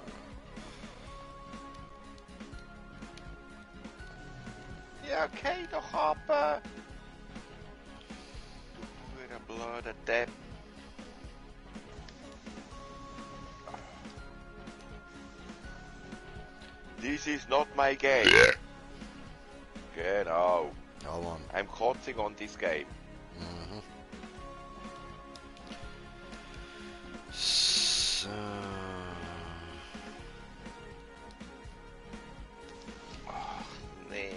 Ja, okay, doch ab. Du ein blöder Depp. This is not my game. Genau. Ja, Mann. I'm kotzing on this game. Mhm. So. Nee.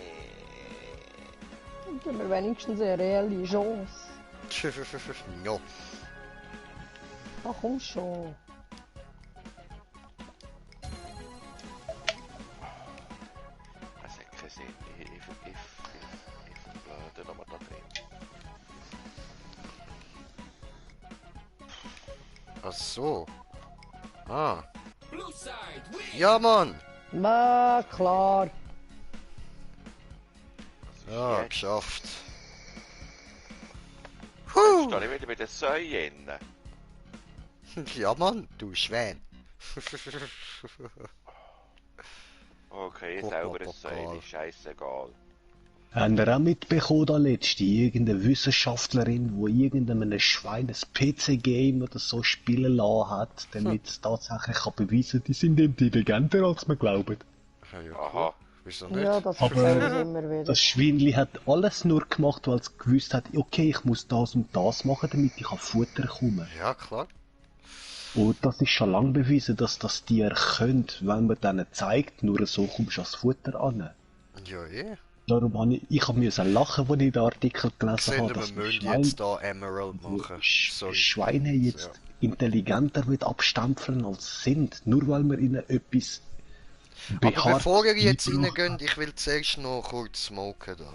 Dann geben wir wenigstens eine reelle Chance. Ja. Ach komm schon. Das hat keinen Sinn. Ich blöde nochmal da drin. Ach so. Ah. Blue side, win! Ja, Mann. Na klar. Ja, Jetzt geschafft. stehe ich wieder bei den Säuen. Ja, Mann, du Schwein. Okay, ich Guck selber mal, ein Säule, scheißegal. Habt ihr auch mitbekommen, da letzte, irgendeine Wissenschaftlerin, die irgendeinem Schwein ein PC-Game oder so spielen lassen hat, damit es tatsächlich kann beweisen kann, die sind intelligenter als man glaubt. Ja, ja, Aha. cool. Wieso nicht? Ja, das Aber- erzählen sie immer wieder. Das Schweinli hat alles nur gemacht, weil es gewusst hat, okay, ich muss das und das machen, damit ich an Futter komme. Ja, klar. Und das ist schon lange bewiesen, dass das Tier könnt, wenn man denen zeigt, nur so kommst du ans Futter an. Ja, eh. Darum habe ich musste lachen, als ich den Artikel gelesen Gesehen, habe, wir dass müssen jetzt da Emerald machen. Sorry. Schweine jetzt intelligenter wird abstempeln als sie sind, nur weil wir ihnen etwas Aber beharrt bevor ihr jetzt beigebracht reingeht, ich will zuerst noch kurz smoken da.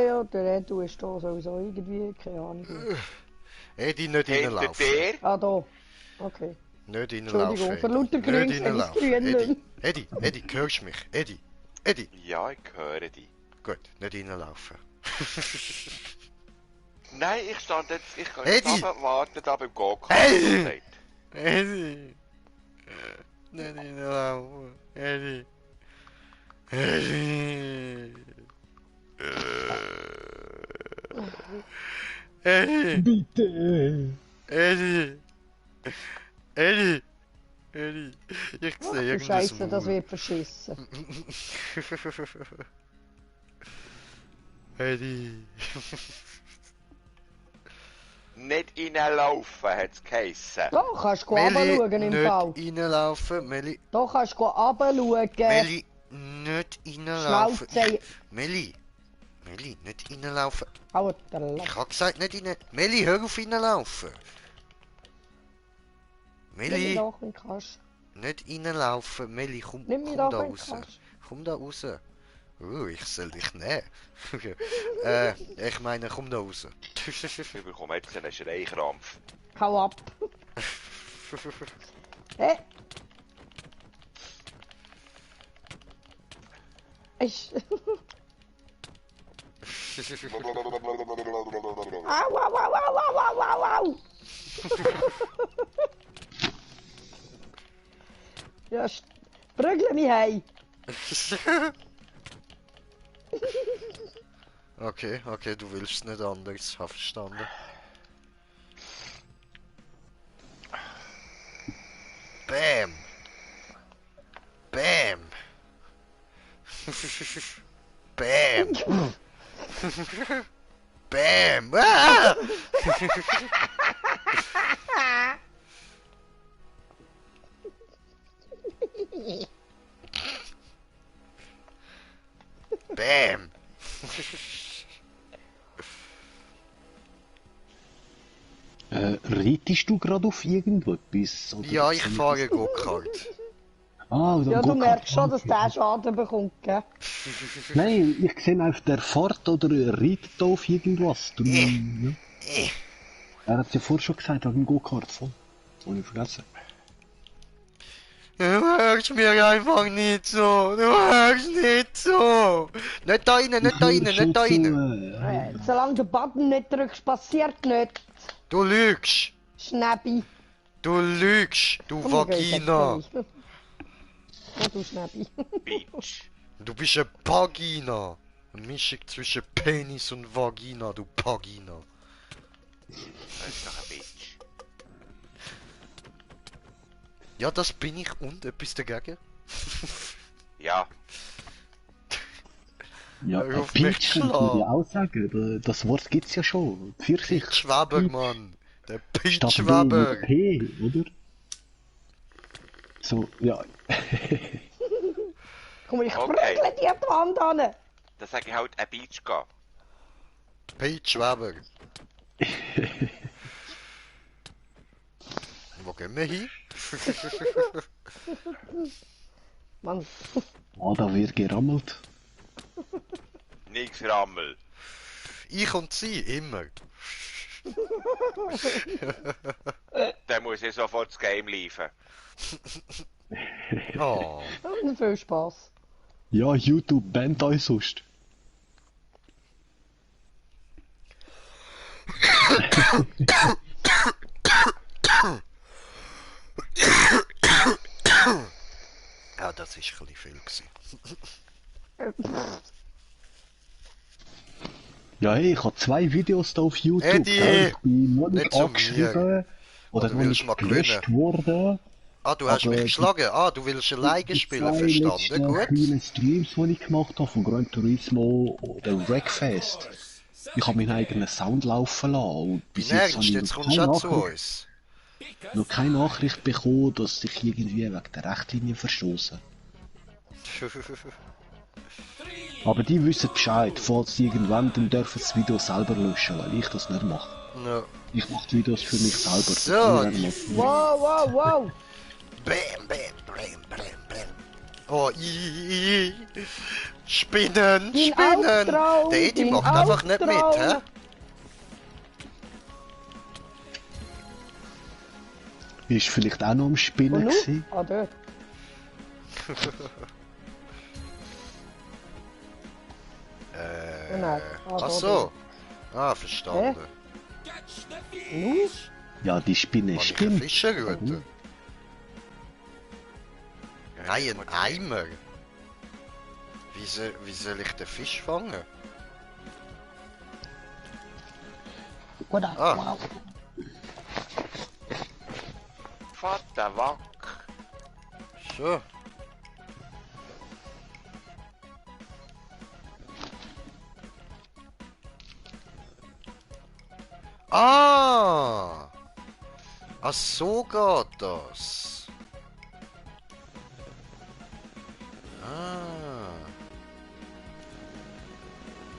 Ja, der Edu ist da sowieso irgendwie, keine Ahnung. Eddie, nicht Hinter reinlaufen. dir? Ah, da. Okay. Nicht Entschuldigung, reinlaufen. für lauter Eddie. Grün Nicht sehe ich's reinlaufen. grün Eddie, nicht. Eddie, hörst du mich? Eddie. Ja, ich höre dich. Gut, nicht reinlaufen. Nein, ich stand jetzt, ich kann Eddie! jetzt aber warten da beim Go-Kart. Hey! Eddie! Nicht reinlaufen. Eddie! Eddie! Bitte! Eddie! Eddie! Eddie! Ich Ach sehe du Scheiße, das irgendwas. wird verschissen. Eddie! Nicht reinlaufen, hat's geheissen. Da kannst du runterschauen im Fall. Nicht reinlaufen, Meli. Da kannst du runterschauen. Meli, nicht reinlaufen. Schnauze. Meli, nicht reinlaufen. Alter, Ich hab gesagt, nicht rein. Meli, hör auf reinlaufen. nimm mich Meli, doch in Kasch. nicht reinlaufen. Meli, komm, Nimm mich komm doch da in raus. Kasch. Komm da raus. Ich soll dich nehmen. Ich meine, komm da raus. Ich bekomme jetzt einen Schreikrampf. Hau ab. Hä? Ich... Au, au, au, au, au, au, au, au. Ja, prügle mich heim. Okay, du willst es nicht anders. Hab verstanden. Bam! Bam! Bam! Bam! Ah! Bam! Reitest du gerade auf irgendetwas? Oder Ja, ich fahre Go-Kart. Ah, Ja, du merkst schon, dass der Schaden bekommt, gell? Nein, ich sehe auf der Fahrt oder reitet da auf irgendwas. Darum, ja. Er hat es ja vorher schon gesagt, wegen dem Go-Kart voll. Ohne vergessen. Du hörst mir einfach nicht so. Du hörst nicht so. Nicht da rein, nicht da rein, nicht da rein. Solange du den Button nicht drückst, passiert nicht. Du lügst. Schnäppi. Du lügst. Du Komm, wir gehen Vagina. jetzt, Kelly. Oh, du Schnäppi. Bitch. Du bist eine Pagina. Eine Mischung zwischen Penis und Vagina, du Pagina. Das ist doch ein Bitch. Ja, das bin ich und etwas dagegen. Ja, Ja, Hör auf Peach mich zu könnte man schlagen. ja auch sagen. Das Wort gibt's ja schon. Pfirsich. Peachweber, Mann. Der Statt W Peachweber. mit P, oder? So, ja. Komm, ich Okay. prügle die an die Wand an. dann sage ich halt ein Beach gehen. Peachweber. Wo gehen wir hin? Mann, Ah, da wird gerammelt. Nix Rammel. Ich und sie, immer. Dann muss ich sofort das Game liefern. Oh. viel Spaß. Ja, YouTube bannt euch sonst. Ja, das ist ein bisschen viel gewesen. Ja, hey, ich habe 2 Videos da auf YouTube. Eddie, gell? Ich bin noch nicht nicht zu angeschrieben oder du noch willst nicht mal gelöscht gewinnen. worden. Ah, du hast Aber mich die- geschlagen. Ah, du willst alleine spielen, Die 2 verstanden? letzten Gut. kleinen Streams, die ich gemacht habe, von Gran Turismo oder Wreckfest. Ich habe meinen eigenen Sound laufen lassen und bis Bin jetzt habe ernst, ich jetzt noch kommst du keine auch zu Nachricht, uns. noch keine Nachricht bekommen, dass ich irgendwie wegen der Rechtlinie verstoße. Aber die wissen Bescheid, falls sie irgendwann, dann dürfen sie das Video selber löschen, weil ich das nicht mache. Ja. Ich mache die Videos für mich selber. So, Die werden die- mal- Wow, wow, wow. Bam, bam, bam, bam, bam. Oh, Spinnen, Dein Spinnen. Albtraum, Der Edi dein macht einfach nicht mit, Albtraum. hä? Ist vielleicht auch noch am Und Spinnen nun? gewesen. Ah, dort. Oh nein. Ah, Ach da, so. Ah, verstanden. Catch the Nun? fish! Ja, die Spinne Habe ich eine stimmt. Fischerrute? Nein, ein Eimer. Wie soll ich den Fisch fangen? Gut, Ah. wow. Vater Wack. So. Ah! Ach, so geht das. Ah.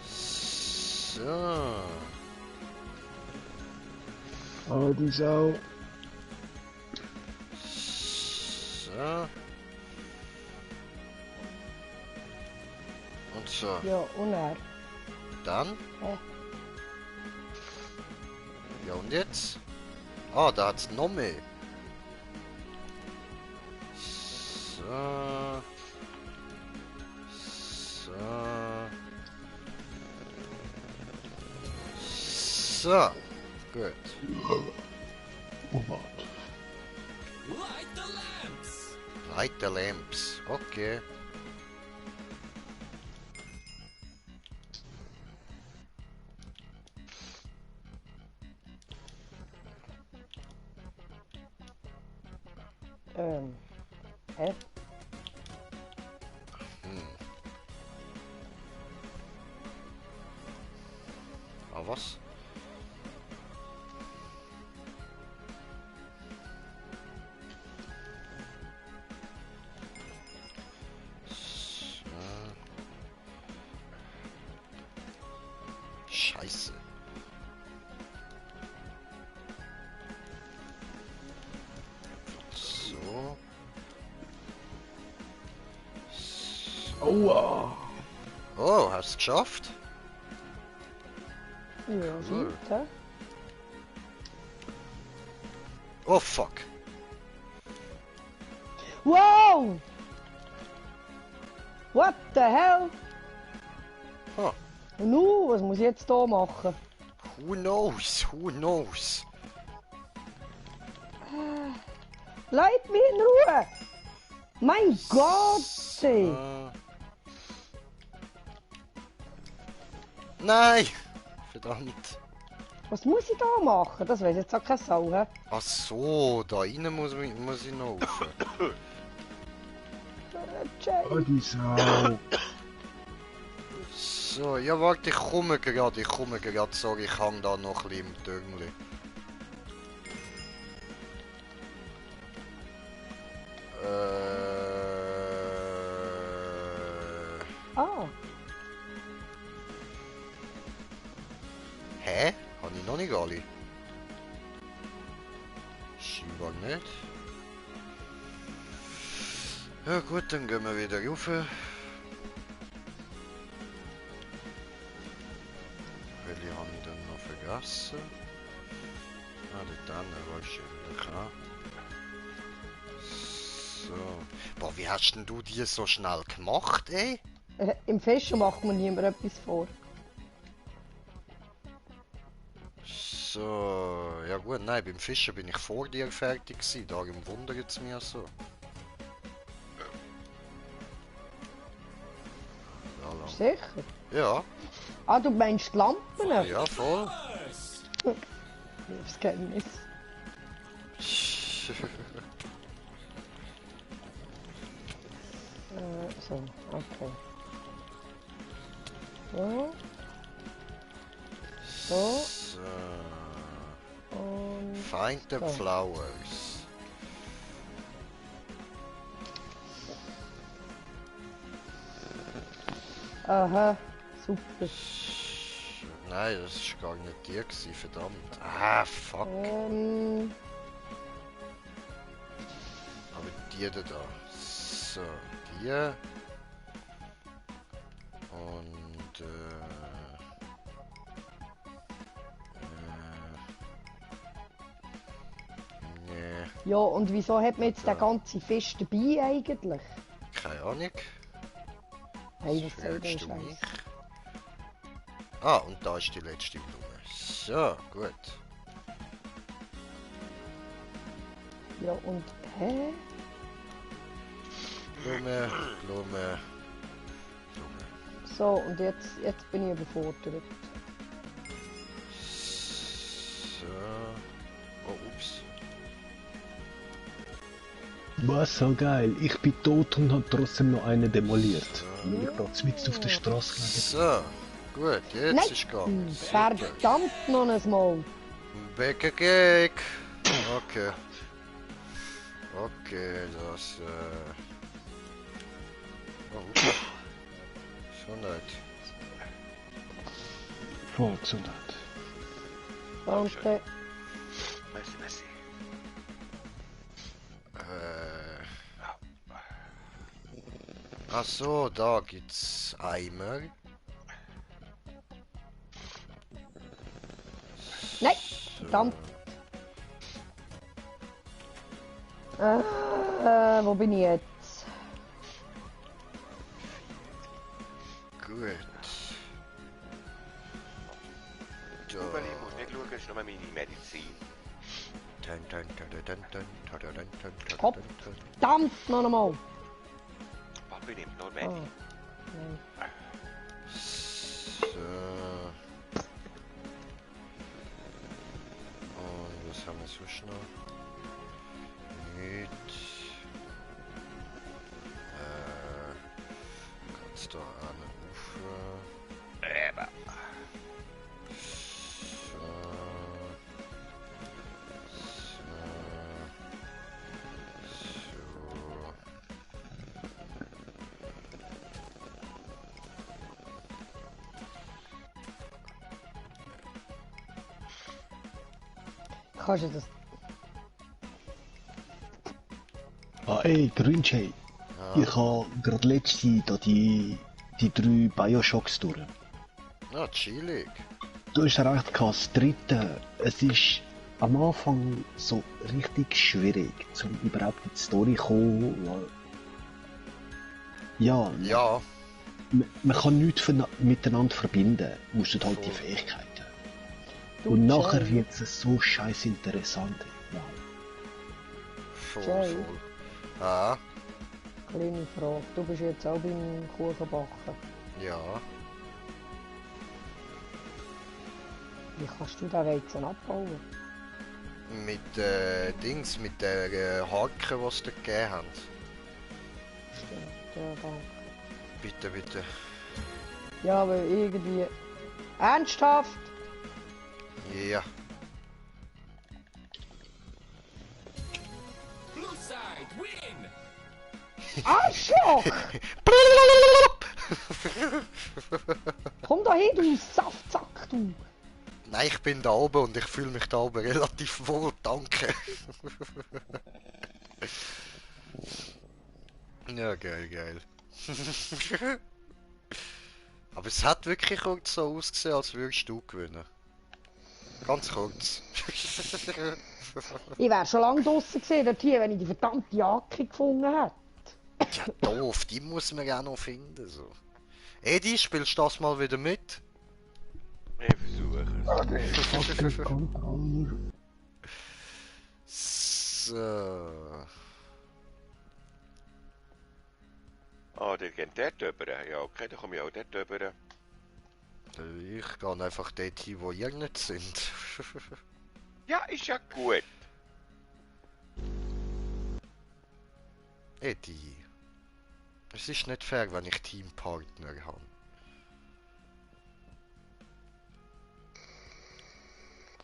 So. Oh, die Sau. So. Und so. Ja, und er. Dann? Hä? Ja, und jetzt? Ah, da hat's noch mehr. So. So. So. Gut. Oh, warte. Light the lamps! Light the lamps. Okay. Hä? Ah, was? So. Scheiße. So. Aua. Oh, hast du es geschafft? Ja, Cool. sieht, hä? Oh, fuck. Wow! What the hell? Ah. Und nun, was muss ich jetzt hier machen? Who knows? Who knows? Leid mich in Ruhe! Mein Gott! ey. Nein! Verdammt. Was muss ich da machen? Das weiß jetzt auch keine Sau, hä? Ach so, da rein muss ich noch rauf. Jay. Oh, die Sau. So, ja warte, ich komme gerade, sorry, ich hang da noch ein bisschen im Dürmli. Ah, Hä? Habe ich noch nicht alle? Scheinbar nicht. Ja gut, dann gehen wir wieder rauf. Welche habe ich dann noch vergessen? Ah, dort hinten, wahrscheinlich, ja. So. Boah, wie hast denn du die so schnell gemacht, ey? im Fischen macht man niemand etwas vor. So, ja gut, nein, beim Fischen bin ich vor dir fertig gewesen, darum wundert es mich so. Voilà. Sicher? Ja, Ah, du meinst die Lampen? ja, voll. Das Geheimnis. So, okay. So. So. So. Und Find the so. flowers. Aha, super. Nein, das war gar nicht die gewesen, verdammt. Ah, fuck. Aber die da. So, die. Und nee, Ja, und wieso hat man jetzt den ganzen Fisch dabei eigentlich? keine Ahnung. Hey, was soll der Fragst du mich? Scheiß? Ah, und da ist die letzte Blume. So, gut. Ja, und hä? Blume, Blume, Blume. So, und jetzt bin ich überfordert. So. Oh, ups. Was so geil. Ich bin tot und hab trotzdem noch einen demoliert. Weil ich gerade mitten auf der Straße gelegen. So, gut, jetzt Nein! ist gegangen. Verdammt noch einmal! Bacon Cake. Okay. Okay, das Oh, ups. So nicht. Voll Gesundheit. Danke. Merci, merci. Ach so, da gibt's Eimer. Nein! So. Verdammt! Wo bin ich jetzt? Gut. Da. Weil ich muss nicht schauen, das ist nur meine Medizin. Hopp. Verdammt noch einmal! Papi nimmt nur Ah, Medi. nein. So. Und was haben wir sonst noch? Nicht. Kannst du eine Ufer. Eben. So. So. Kannst du das? Ah, ey, Grünjay. Ja. Ich habe gerade letzte da die 3 Bioshocks durch. Ah, chillig. Du hast recht gehabt, das dritte, es ist am Anfang so richtig schwierig, um überhaupt in die Story zu kommen, weil... Ja, Ja, man kann nichts miteinander verbinden, außer halt die Voll. Fähigkeiten. Du, Und nachher Jay. wird es so scheiß interessant. Wow. voll, Jay. voll. Ah, Kleine Frage. Du bist jetzt auch beim Kuchenbacken. ja. Wie kannst du den Weizen abbauen? Mit Dings, mit der Hake, die sie dir gegeben haben. Ja, danke. Bitte, bitte. Ja, aber irgendwie... Ernsthaft? Ja. Blue side, win! Arschloch! Komm da hin, du Saftsack, du! Nein, ich bin da oben und ich fühle mich da oben relativ wohl, danke. Ja, geil, geil. Aber es hat wirklich kurz so ausgesehen, als würdest du gewinnen. Ganz kurz. Ich wär schon lange draussen gewesen, dort hier, wenn ich die verdammte Jacke gefunden hätte. Ja, doof, die muss man ja noch finden. So. Edi, spielst du das mal wieder mit? Ich versuche es. Fucking Controller. So. Ah, der geht dort rüber. Ja, okay, dann komme ich auch dort rüber. Ich gehe einfach dort hin, wo ihr nicht sind. Ja, ist ja gut. Edi. Es ist nicht fair, wenn ich Teampartner habe.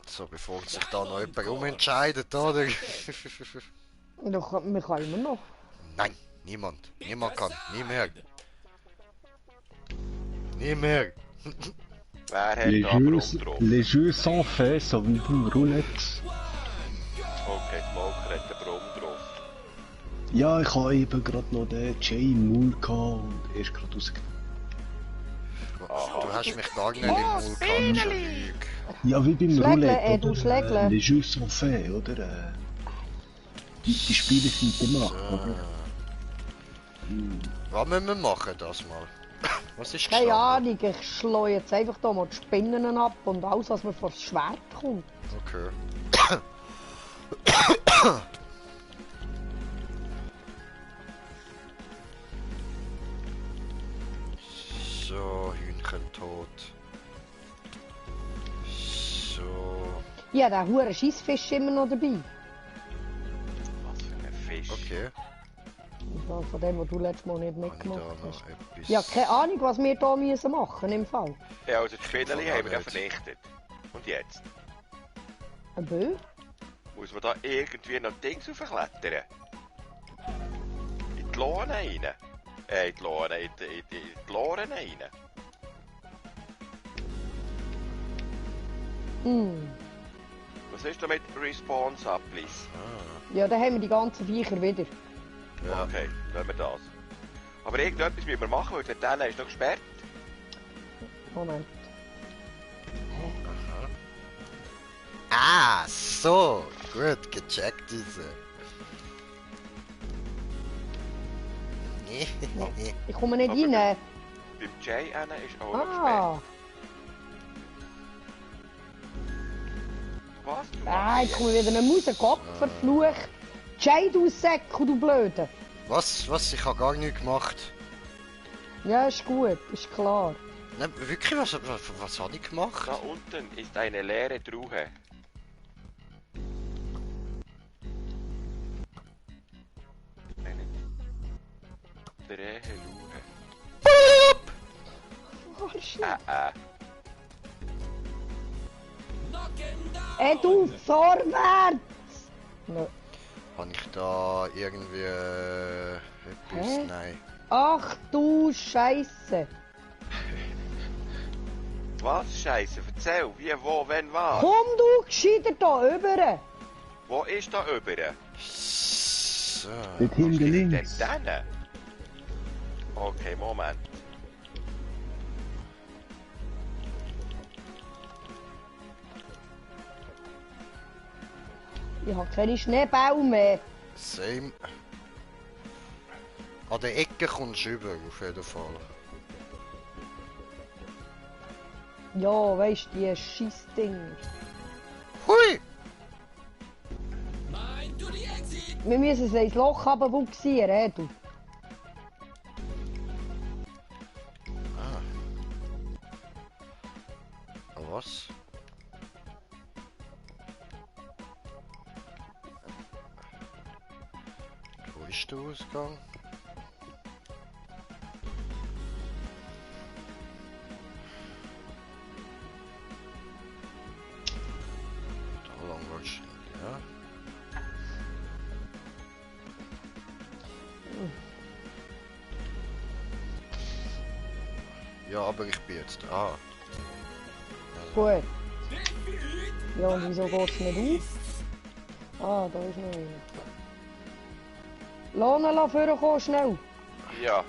So, bevor sich da noch jemand umentscheidet, oder? Wir können immer noch. Nein, niemand. Niemand kann. Nie mehr. Nie mehr. Wer hat Les da jeux, Brumm drauf? les jeux sont faits, so wie beim Roulette. Okay, Smoker hat den Brumm drauf. Ja, ich habe eben gerade noch den Jay im Maul gehabt und er ist gerade rausgekommen. Du hast mich gar nicht im Maul gehabt, schon Lüge. Ja, wie beim Schlägle, Roulette, du oder? Schlägle. Les jeux sont faits, oder? Die Spiele sind gemacht, oder? Was müssen wir machen, das mal? Was ist Keine gestanden? Ahnung, ich schlage jetzt einfach da mal die Spinnen ab und alles, was mir vor das Schwert kommt. Okay. So, Hühnchen tot. So. Ja, der hure Scheissfisch immer noch dabei. Was für ein Fisch. Okay. Ja, von dem, was du letztes Mal nicht Habe ich da mitgemacht noch hast. etwas? Ja, keine Ahnung, was wir da müssen machen im Fall. Ja, also die Spinneli Ich haben wir ja nicht. vernichtet. Und jetzt? Ein Bö? Muss man da irgendwie noch Dings aufklettern? In die Lohne rein? In die Lohne, in die Loren rein? Hm. Was ist da mit Response up, please? Ja, dann haben wir die ganzen Viecher wieder. Ja. Okay, lassen wir das. Aber irgendetwas müssen wir machen, weil der Teller ist noch gesperrt. Moment. Ah, so. Gut, gecheckt diese. Ich komme nicht Aber rein. Beim Jay ist auch noch gesperrt. Ah, Was? Du ich komme wieder nicht raus. Gott verflucht. Jay, du Säcko, du Blöde. Was? Was? Ich habe gar nichts gemacht. Ja, ist gut, ist klar. Nein, wirklich, was habe ich gemacht? Da unten ist eine leere Truhe. Eine Dreheluhe. Oh, shit. Knock him down! Du, vorwärts! Nö. Habe ich da irgendwie etwas? Hä? Nein. Ach du Scheiße. Was? Scheiße, erzähl. Wie, wo, wenn, was? Komm du gescheiter da rüber. Wo ist da über? So. Dort hinten Denn links. dann? Okay, Moment. Ich habe keine Schneebäume mehr. Same. An der Ecke kommst du rüber, auf jeden Fall. Ja, weißt du, die Scheissding. Hui! Mind to the exit! Wir müssen sie ins Loch runterbuxieren, du. Was? Wo ist der Ausgang? Ja, aber ich bin jetzt... Ah. Gut. Ja, und wieso geht's nicht auf? Ah, da ist noch einer. Lass ihn vorkommen, schnell. Ja.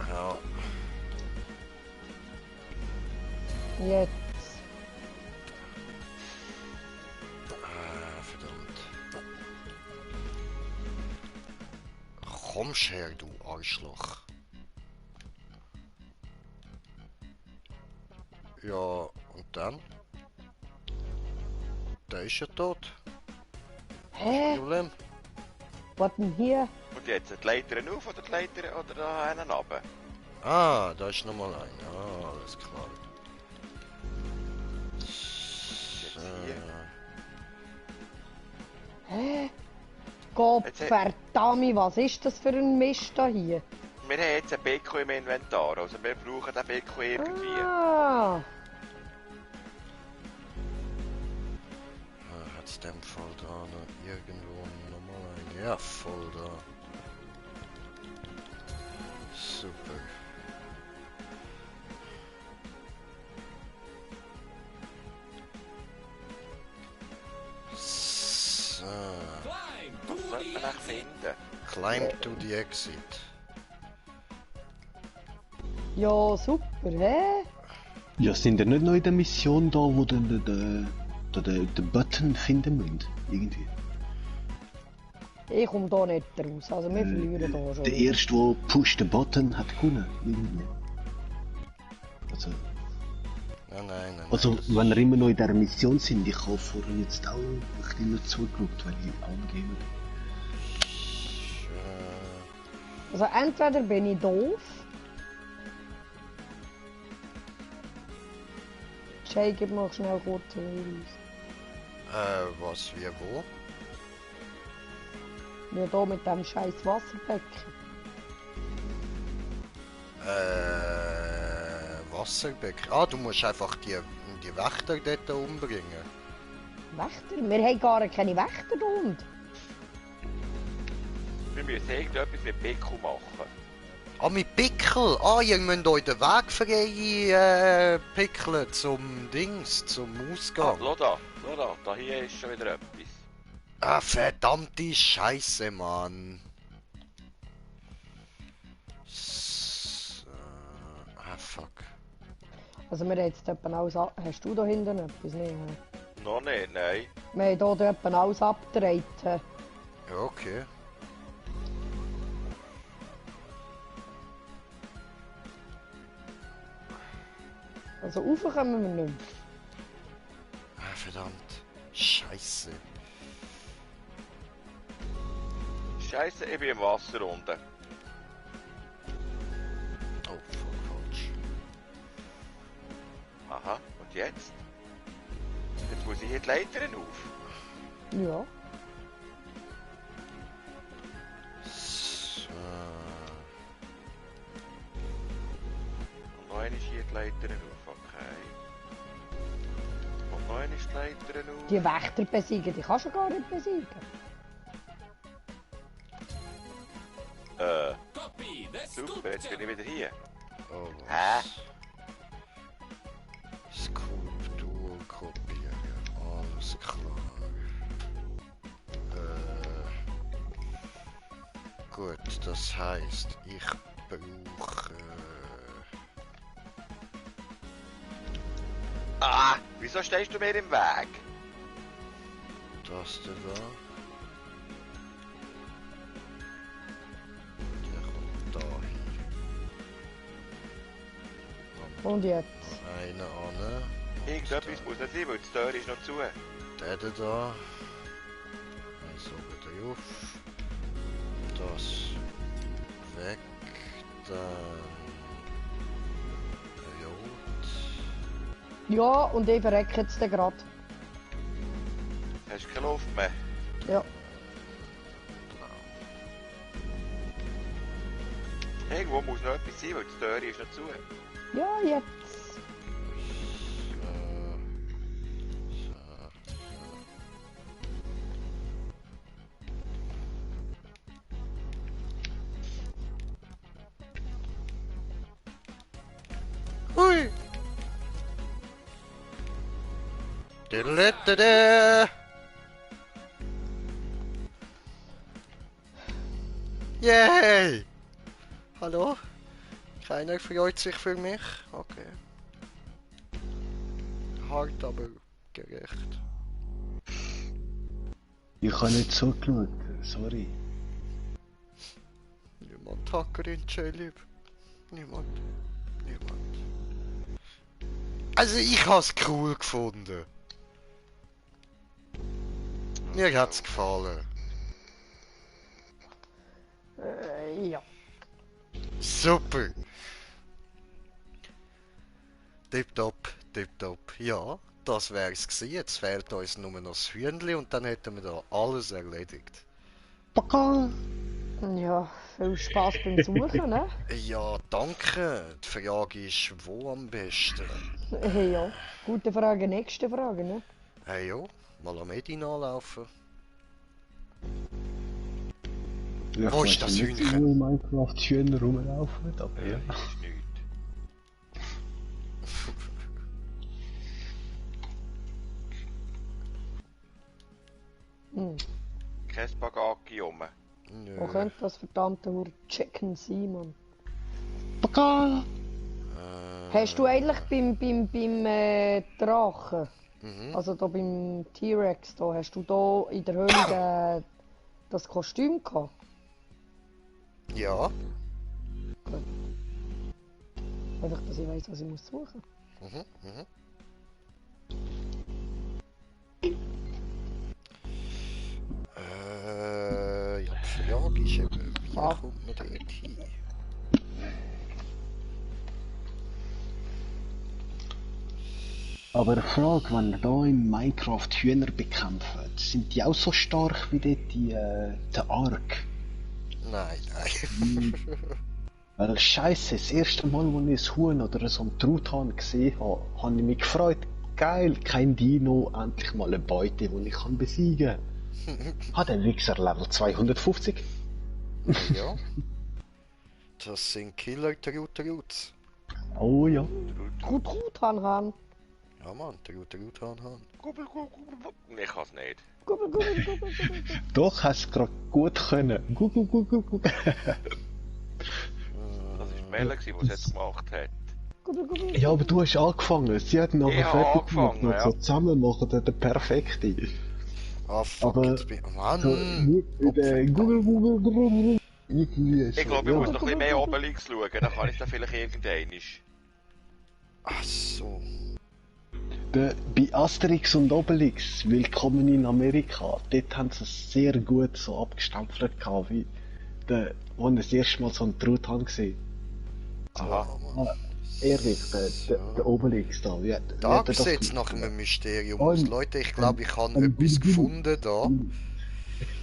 Ja. Jetzt. Verdammt. Kommst her, du Arschloch. Ja, und dann? Der ist ja tot. Hä? Problem. Was denn hier? Und jetzt die Leitern auf oder die Leitern oder da einen runter? Ah, da ist nochmal ein. Ah, alles klar. Jetzt hier. Hä? Gott verdammt, was ist das für ein Mist da hier? Wir haben jetzt einen Beko im Inventar, also wir brauchen den Beko irgendwie. Ah, Hat es dem Fall da noch irgendwo nochmal ein? Ja, voll da. Super. So. Climb Was to sollte the man echt exit. finden? Climb to the exit. ja super, hä? Ja, sind ihr nicht noch in der Mission da, wo den Button finden müsst? Irgendwie. Ich komme da nicht raus, also wir verlieren da schon. Der erste, der Push the Button hat gewonnen. Irgendwie. Also, Nein. also wenn ihr immer noch in dieser Mission sind, ich habe vorhin jetzt auch ein bisschen zugeschaut, weil ich angeben. Also entweder bin ich doof. Jay, gib mal schnell kurz einen Hinweis. Was, wie, wo? Ja, da mit dem scheiß Wasserbecken. Wasserbecken. Ah, du musst einfach die Wächter dort umbringen. Wächter? Wir haben gar keine Wächter da unten. Wir müssen irgendetwas mit Beko machen. Ah, mit Pickel! Ah, ihr müsst euch den Weg frei pickeln zum Dings, zum Ah, Ausgang. schau da hier ist schon wieder etwas. Ah, verdammte Scheiße, Mann. Fuck. Also wir haben jetzt etwa alles ab... Hast du da hinten etwas? Nicht, hä? Noch nicht, nein. Wir haben hier etwa alles abgedreht. Hä? Ja, okay. Also rauf kommen wir nicht mehr. Ah, verdammt. Scheiße. Scheiße, ich bin im Wasser unten. Oh, fuck, falsch. Aha, und jetzt? Jetzt muss ich hier die Leitern auf. Ja. So. Und noch einmal hier die Leitern auf, okay. Und noch einmal die Leitern auf. Die Wächter besiegen, die kannst du gar nicht besiegen. Copy the Super, jetzt bin ich wieder hier. Oh, Hä? Skulptur kopieren. Alles klar. Gut, das heißt, ich brauche... Ah, wieso stehst du mir im Weg? das da. Der kommt da hin. Und jetzt? Einer an. Irgendetwas muss nicht sein, weil die Tür ist noch zu. Der da. Eins oben drauf. Das weg. Dann rot. Ja, und ich verrecke jetzt gerade. Hast du keine Luft mehr? Ja. Irgendwo muss noch etwas sein, weil die Tür ist noch zu. Ja, jetzt. Diddle-diddle-diddle. Yay! Hallo? Keiner freut sich für mich? Okay. Hart, aber gerecht. Ich habe nicht zugeschaut, sorry. Niemand hat Green Jay lieb. Niemand. Niemand. Also ich hab's cool gefunden. Mir hat's gefallen. Ja. Super. Tipptopp, tipptopp. Ja, das wär's gewesen. Jetzt fehlt uns nur noch das Hühnli und dann hätten wir da alles erledigt. Paka! Ja, viel Spaß beim Suchen, ne? Ja, danke. Die Frage ist, wo am besten? Ja. Gute Frage, nächste Frage, ne? Hey jo, mal am Edin anlaufen. Ja, Wo ich ist weiß das nicht, Hühnchen? wo in Minecraft schön rumlaufen, aber ja. Ist nichts. Hm. Kein Spagaki rum. Wo könnte das verdammte Wort Chicken sein, Mann? Paka! Hast du eigentlich beim Drachen, Mhm. also da beim T-Rex, da, hast du da in der Höhle das Kostüm gehabt? Ja. Einfach, dass ich weiss, was ich muss suchen. Mhm. Mhm. Ja, die Frage ist eben, wie Ah. kommt man dort hin? Aber eine Frage, wenn ihr da in Minecraft Hühner bekämpft, sind die auch so stark wie dort der Ark? Nein, nein. Weil Scheiße, das erste Mal, als ich ein Huhn oder so einen Truthahn gesehen habe, habe ich mich gefreut. Geil, kein Dino, endlich mal eine Beute, die ich kann besiegen kann. Hat der Wichser Level 250? Ja. Das sind Killer-Truthahns. Oh ja. Truthahn. Ja Mann, Truthahn. Gubbel, gubbel, gubbel. Ich kann's nicht. Gubbel, gubbel, gubbel, gubbel. Doch, hast du gerade gut können. Guck. Das war Melle, die es jetzt gemacht hat. Gubbel, gubbel. Ja, aber du hast angefangen. Sie hat nachher Ich habe fertig gemacht. angefangen, Und so ja. zusammen machen der perfekte. Ah fuck, Aber- jetzt bin ich... Mann! So, Google. Irgendwie Ich so, glaube, ich ja. muss noch ein bisschen mehr Obelix schauen, dann kann ich es dann vielleicht irgendwann. Ach so. Bei Asterix und Obelix, Willkommen in Amerika, dort haben sie es sehr gut so abgestempelt gehabt, wie wo ich das erste Mal so einen Truthahn gesehen Aha. Mann. Ehrlich, der Obelix da. Wie Da hat er das sieht's gemacht? nach einem Mysterium Oh, aus. Leute, ich glaube, ich habe ein etwas Google. gefunden da.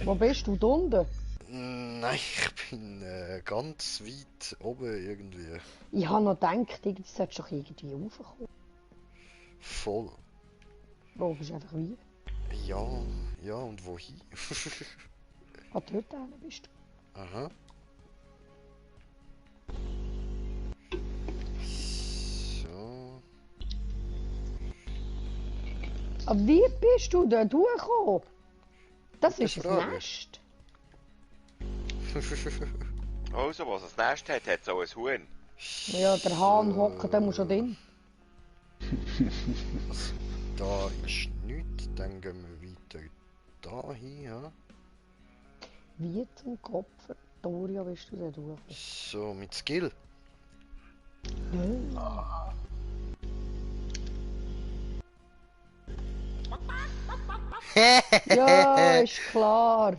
Wo bist du? Da unten? Nein, ich bin ganz weit oben irgendwie. Ich habe noch gedacht, du solltest doch irgendwie raufkommen. Voll. Bro, bist einfach wie? Ja, ja, und wohin? Ah, dort hinten bist du. Aha. So. Aber wie bist du da durchgekommen? Das Gute ist ein Frage. Nest. Also, was das Nest hat, hat es auch ein Huhn. Ja, der Hahn hockt, der muss schon drin. Da ist nichts, dann gehen wir weiter da hin. Ja? Wie zum Kopf, Doria, bist du da durchgekommen? So, mit Skill. Ja, ist klar.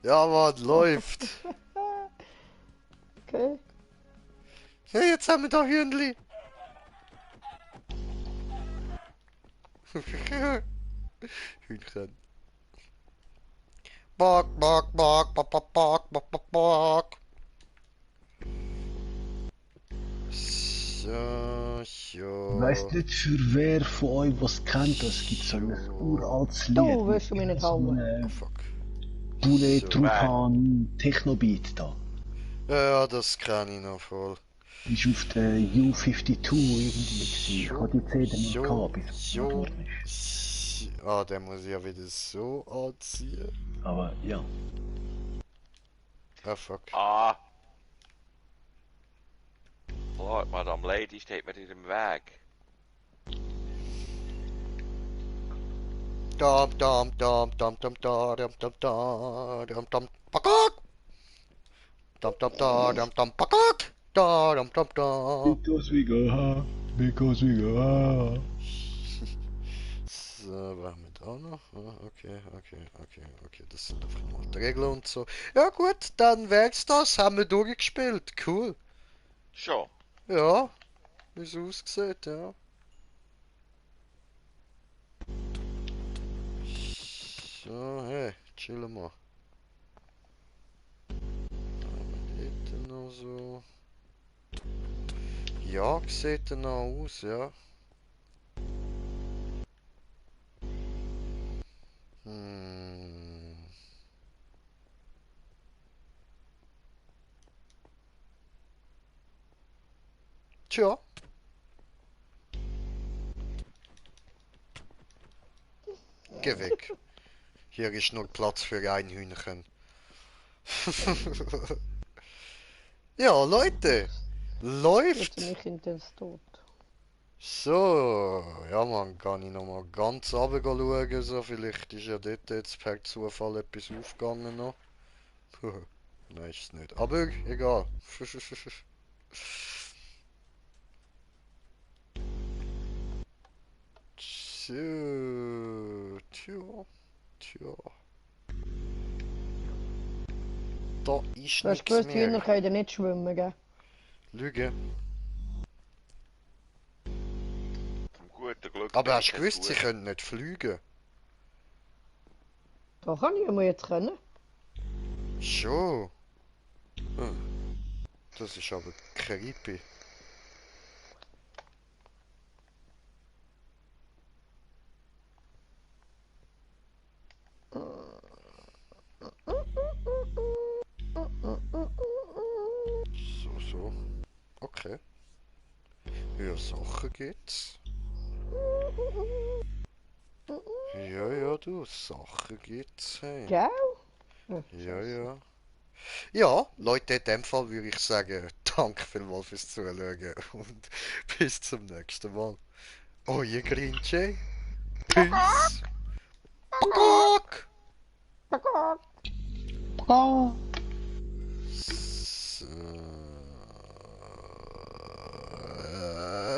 Ja, Mann, läuft. Okay. Ja, jetzt haben wir da Hühnli. Hühnchen. Bock. So, Ich weiss nicht, für wer von euch was kennt, es gibt so ein uraltes Lied. Du wirst du mich nicht so hauen. Oh einem fuck. Bule So. Truthahn Technobeat da. Ja, das kann ich noch voll. Ist auf der U52 irgendwie gewesen. Ich habe die CD nicht So, gehabt, bis es so, durch ist. Ah, der muss ich ja wieder so anziehen. Aber ja. Ah, fuck. Ah. Lord, Madame Lady steht mir in dem Weg. Dam, dam, dam, dam, dam, da, dam, dam, da, dam, dam, pakak! Dam, dam, da, dam, dam, pakak! Da, dam, dam, da. Because we go hard. Because we go hard. So, was haben wir da noch? Ah, okay, das sind einfach mal die Regeln und so. Ja gut, dann wär's das, haben wir durchgespielt, cool. Schon. Ja, wie es aussieht, ja. So, hey, chillen mal. Haben wir dort noch so. Ja, sieht dann noch aus, ja. Hm. Tja. Geh weg. Hier ist nur Platz für ein Hühnchen. Ja, Leute. Läuft. Bitte nicht in den Tod. So, ja man, kann ich nochmal ganz runter schauen, so vielleicht ist ja dort jetzt per Zufall etwas aufgegangen noch. Nein, ist es nicht, aber egal. So, tja. Da ist Du hast nichts gewusst, Hühner mehr. können nicht schwimmen, gell? Lüge. Zum guten Glück. Aber bin hast ich du kein gewusst, sie Fuß. können nicht fliegen? Da kann ich mal jetzt können. Schon. Das ist aber creepy. So. Okay. Ja, Sachen gibt's. Ja, du, Sachen gibt's, hey. Gell? Ja. Ja, Leute, in dem Fall würde ich sagen, danke vielmals fürs Zuschauen und bis zum nächsten Mal. Euer Green Jay. Peace. Pakak. Pakak. Ah.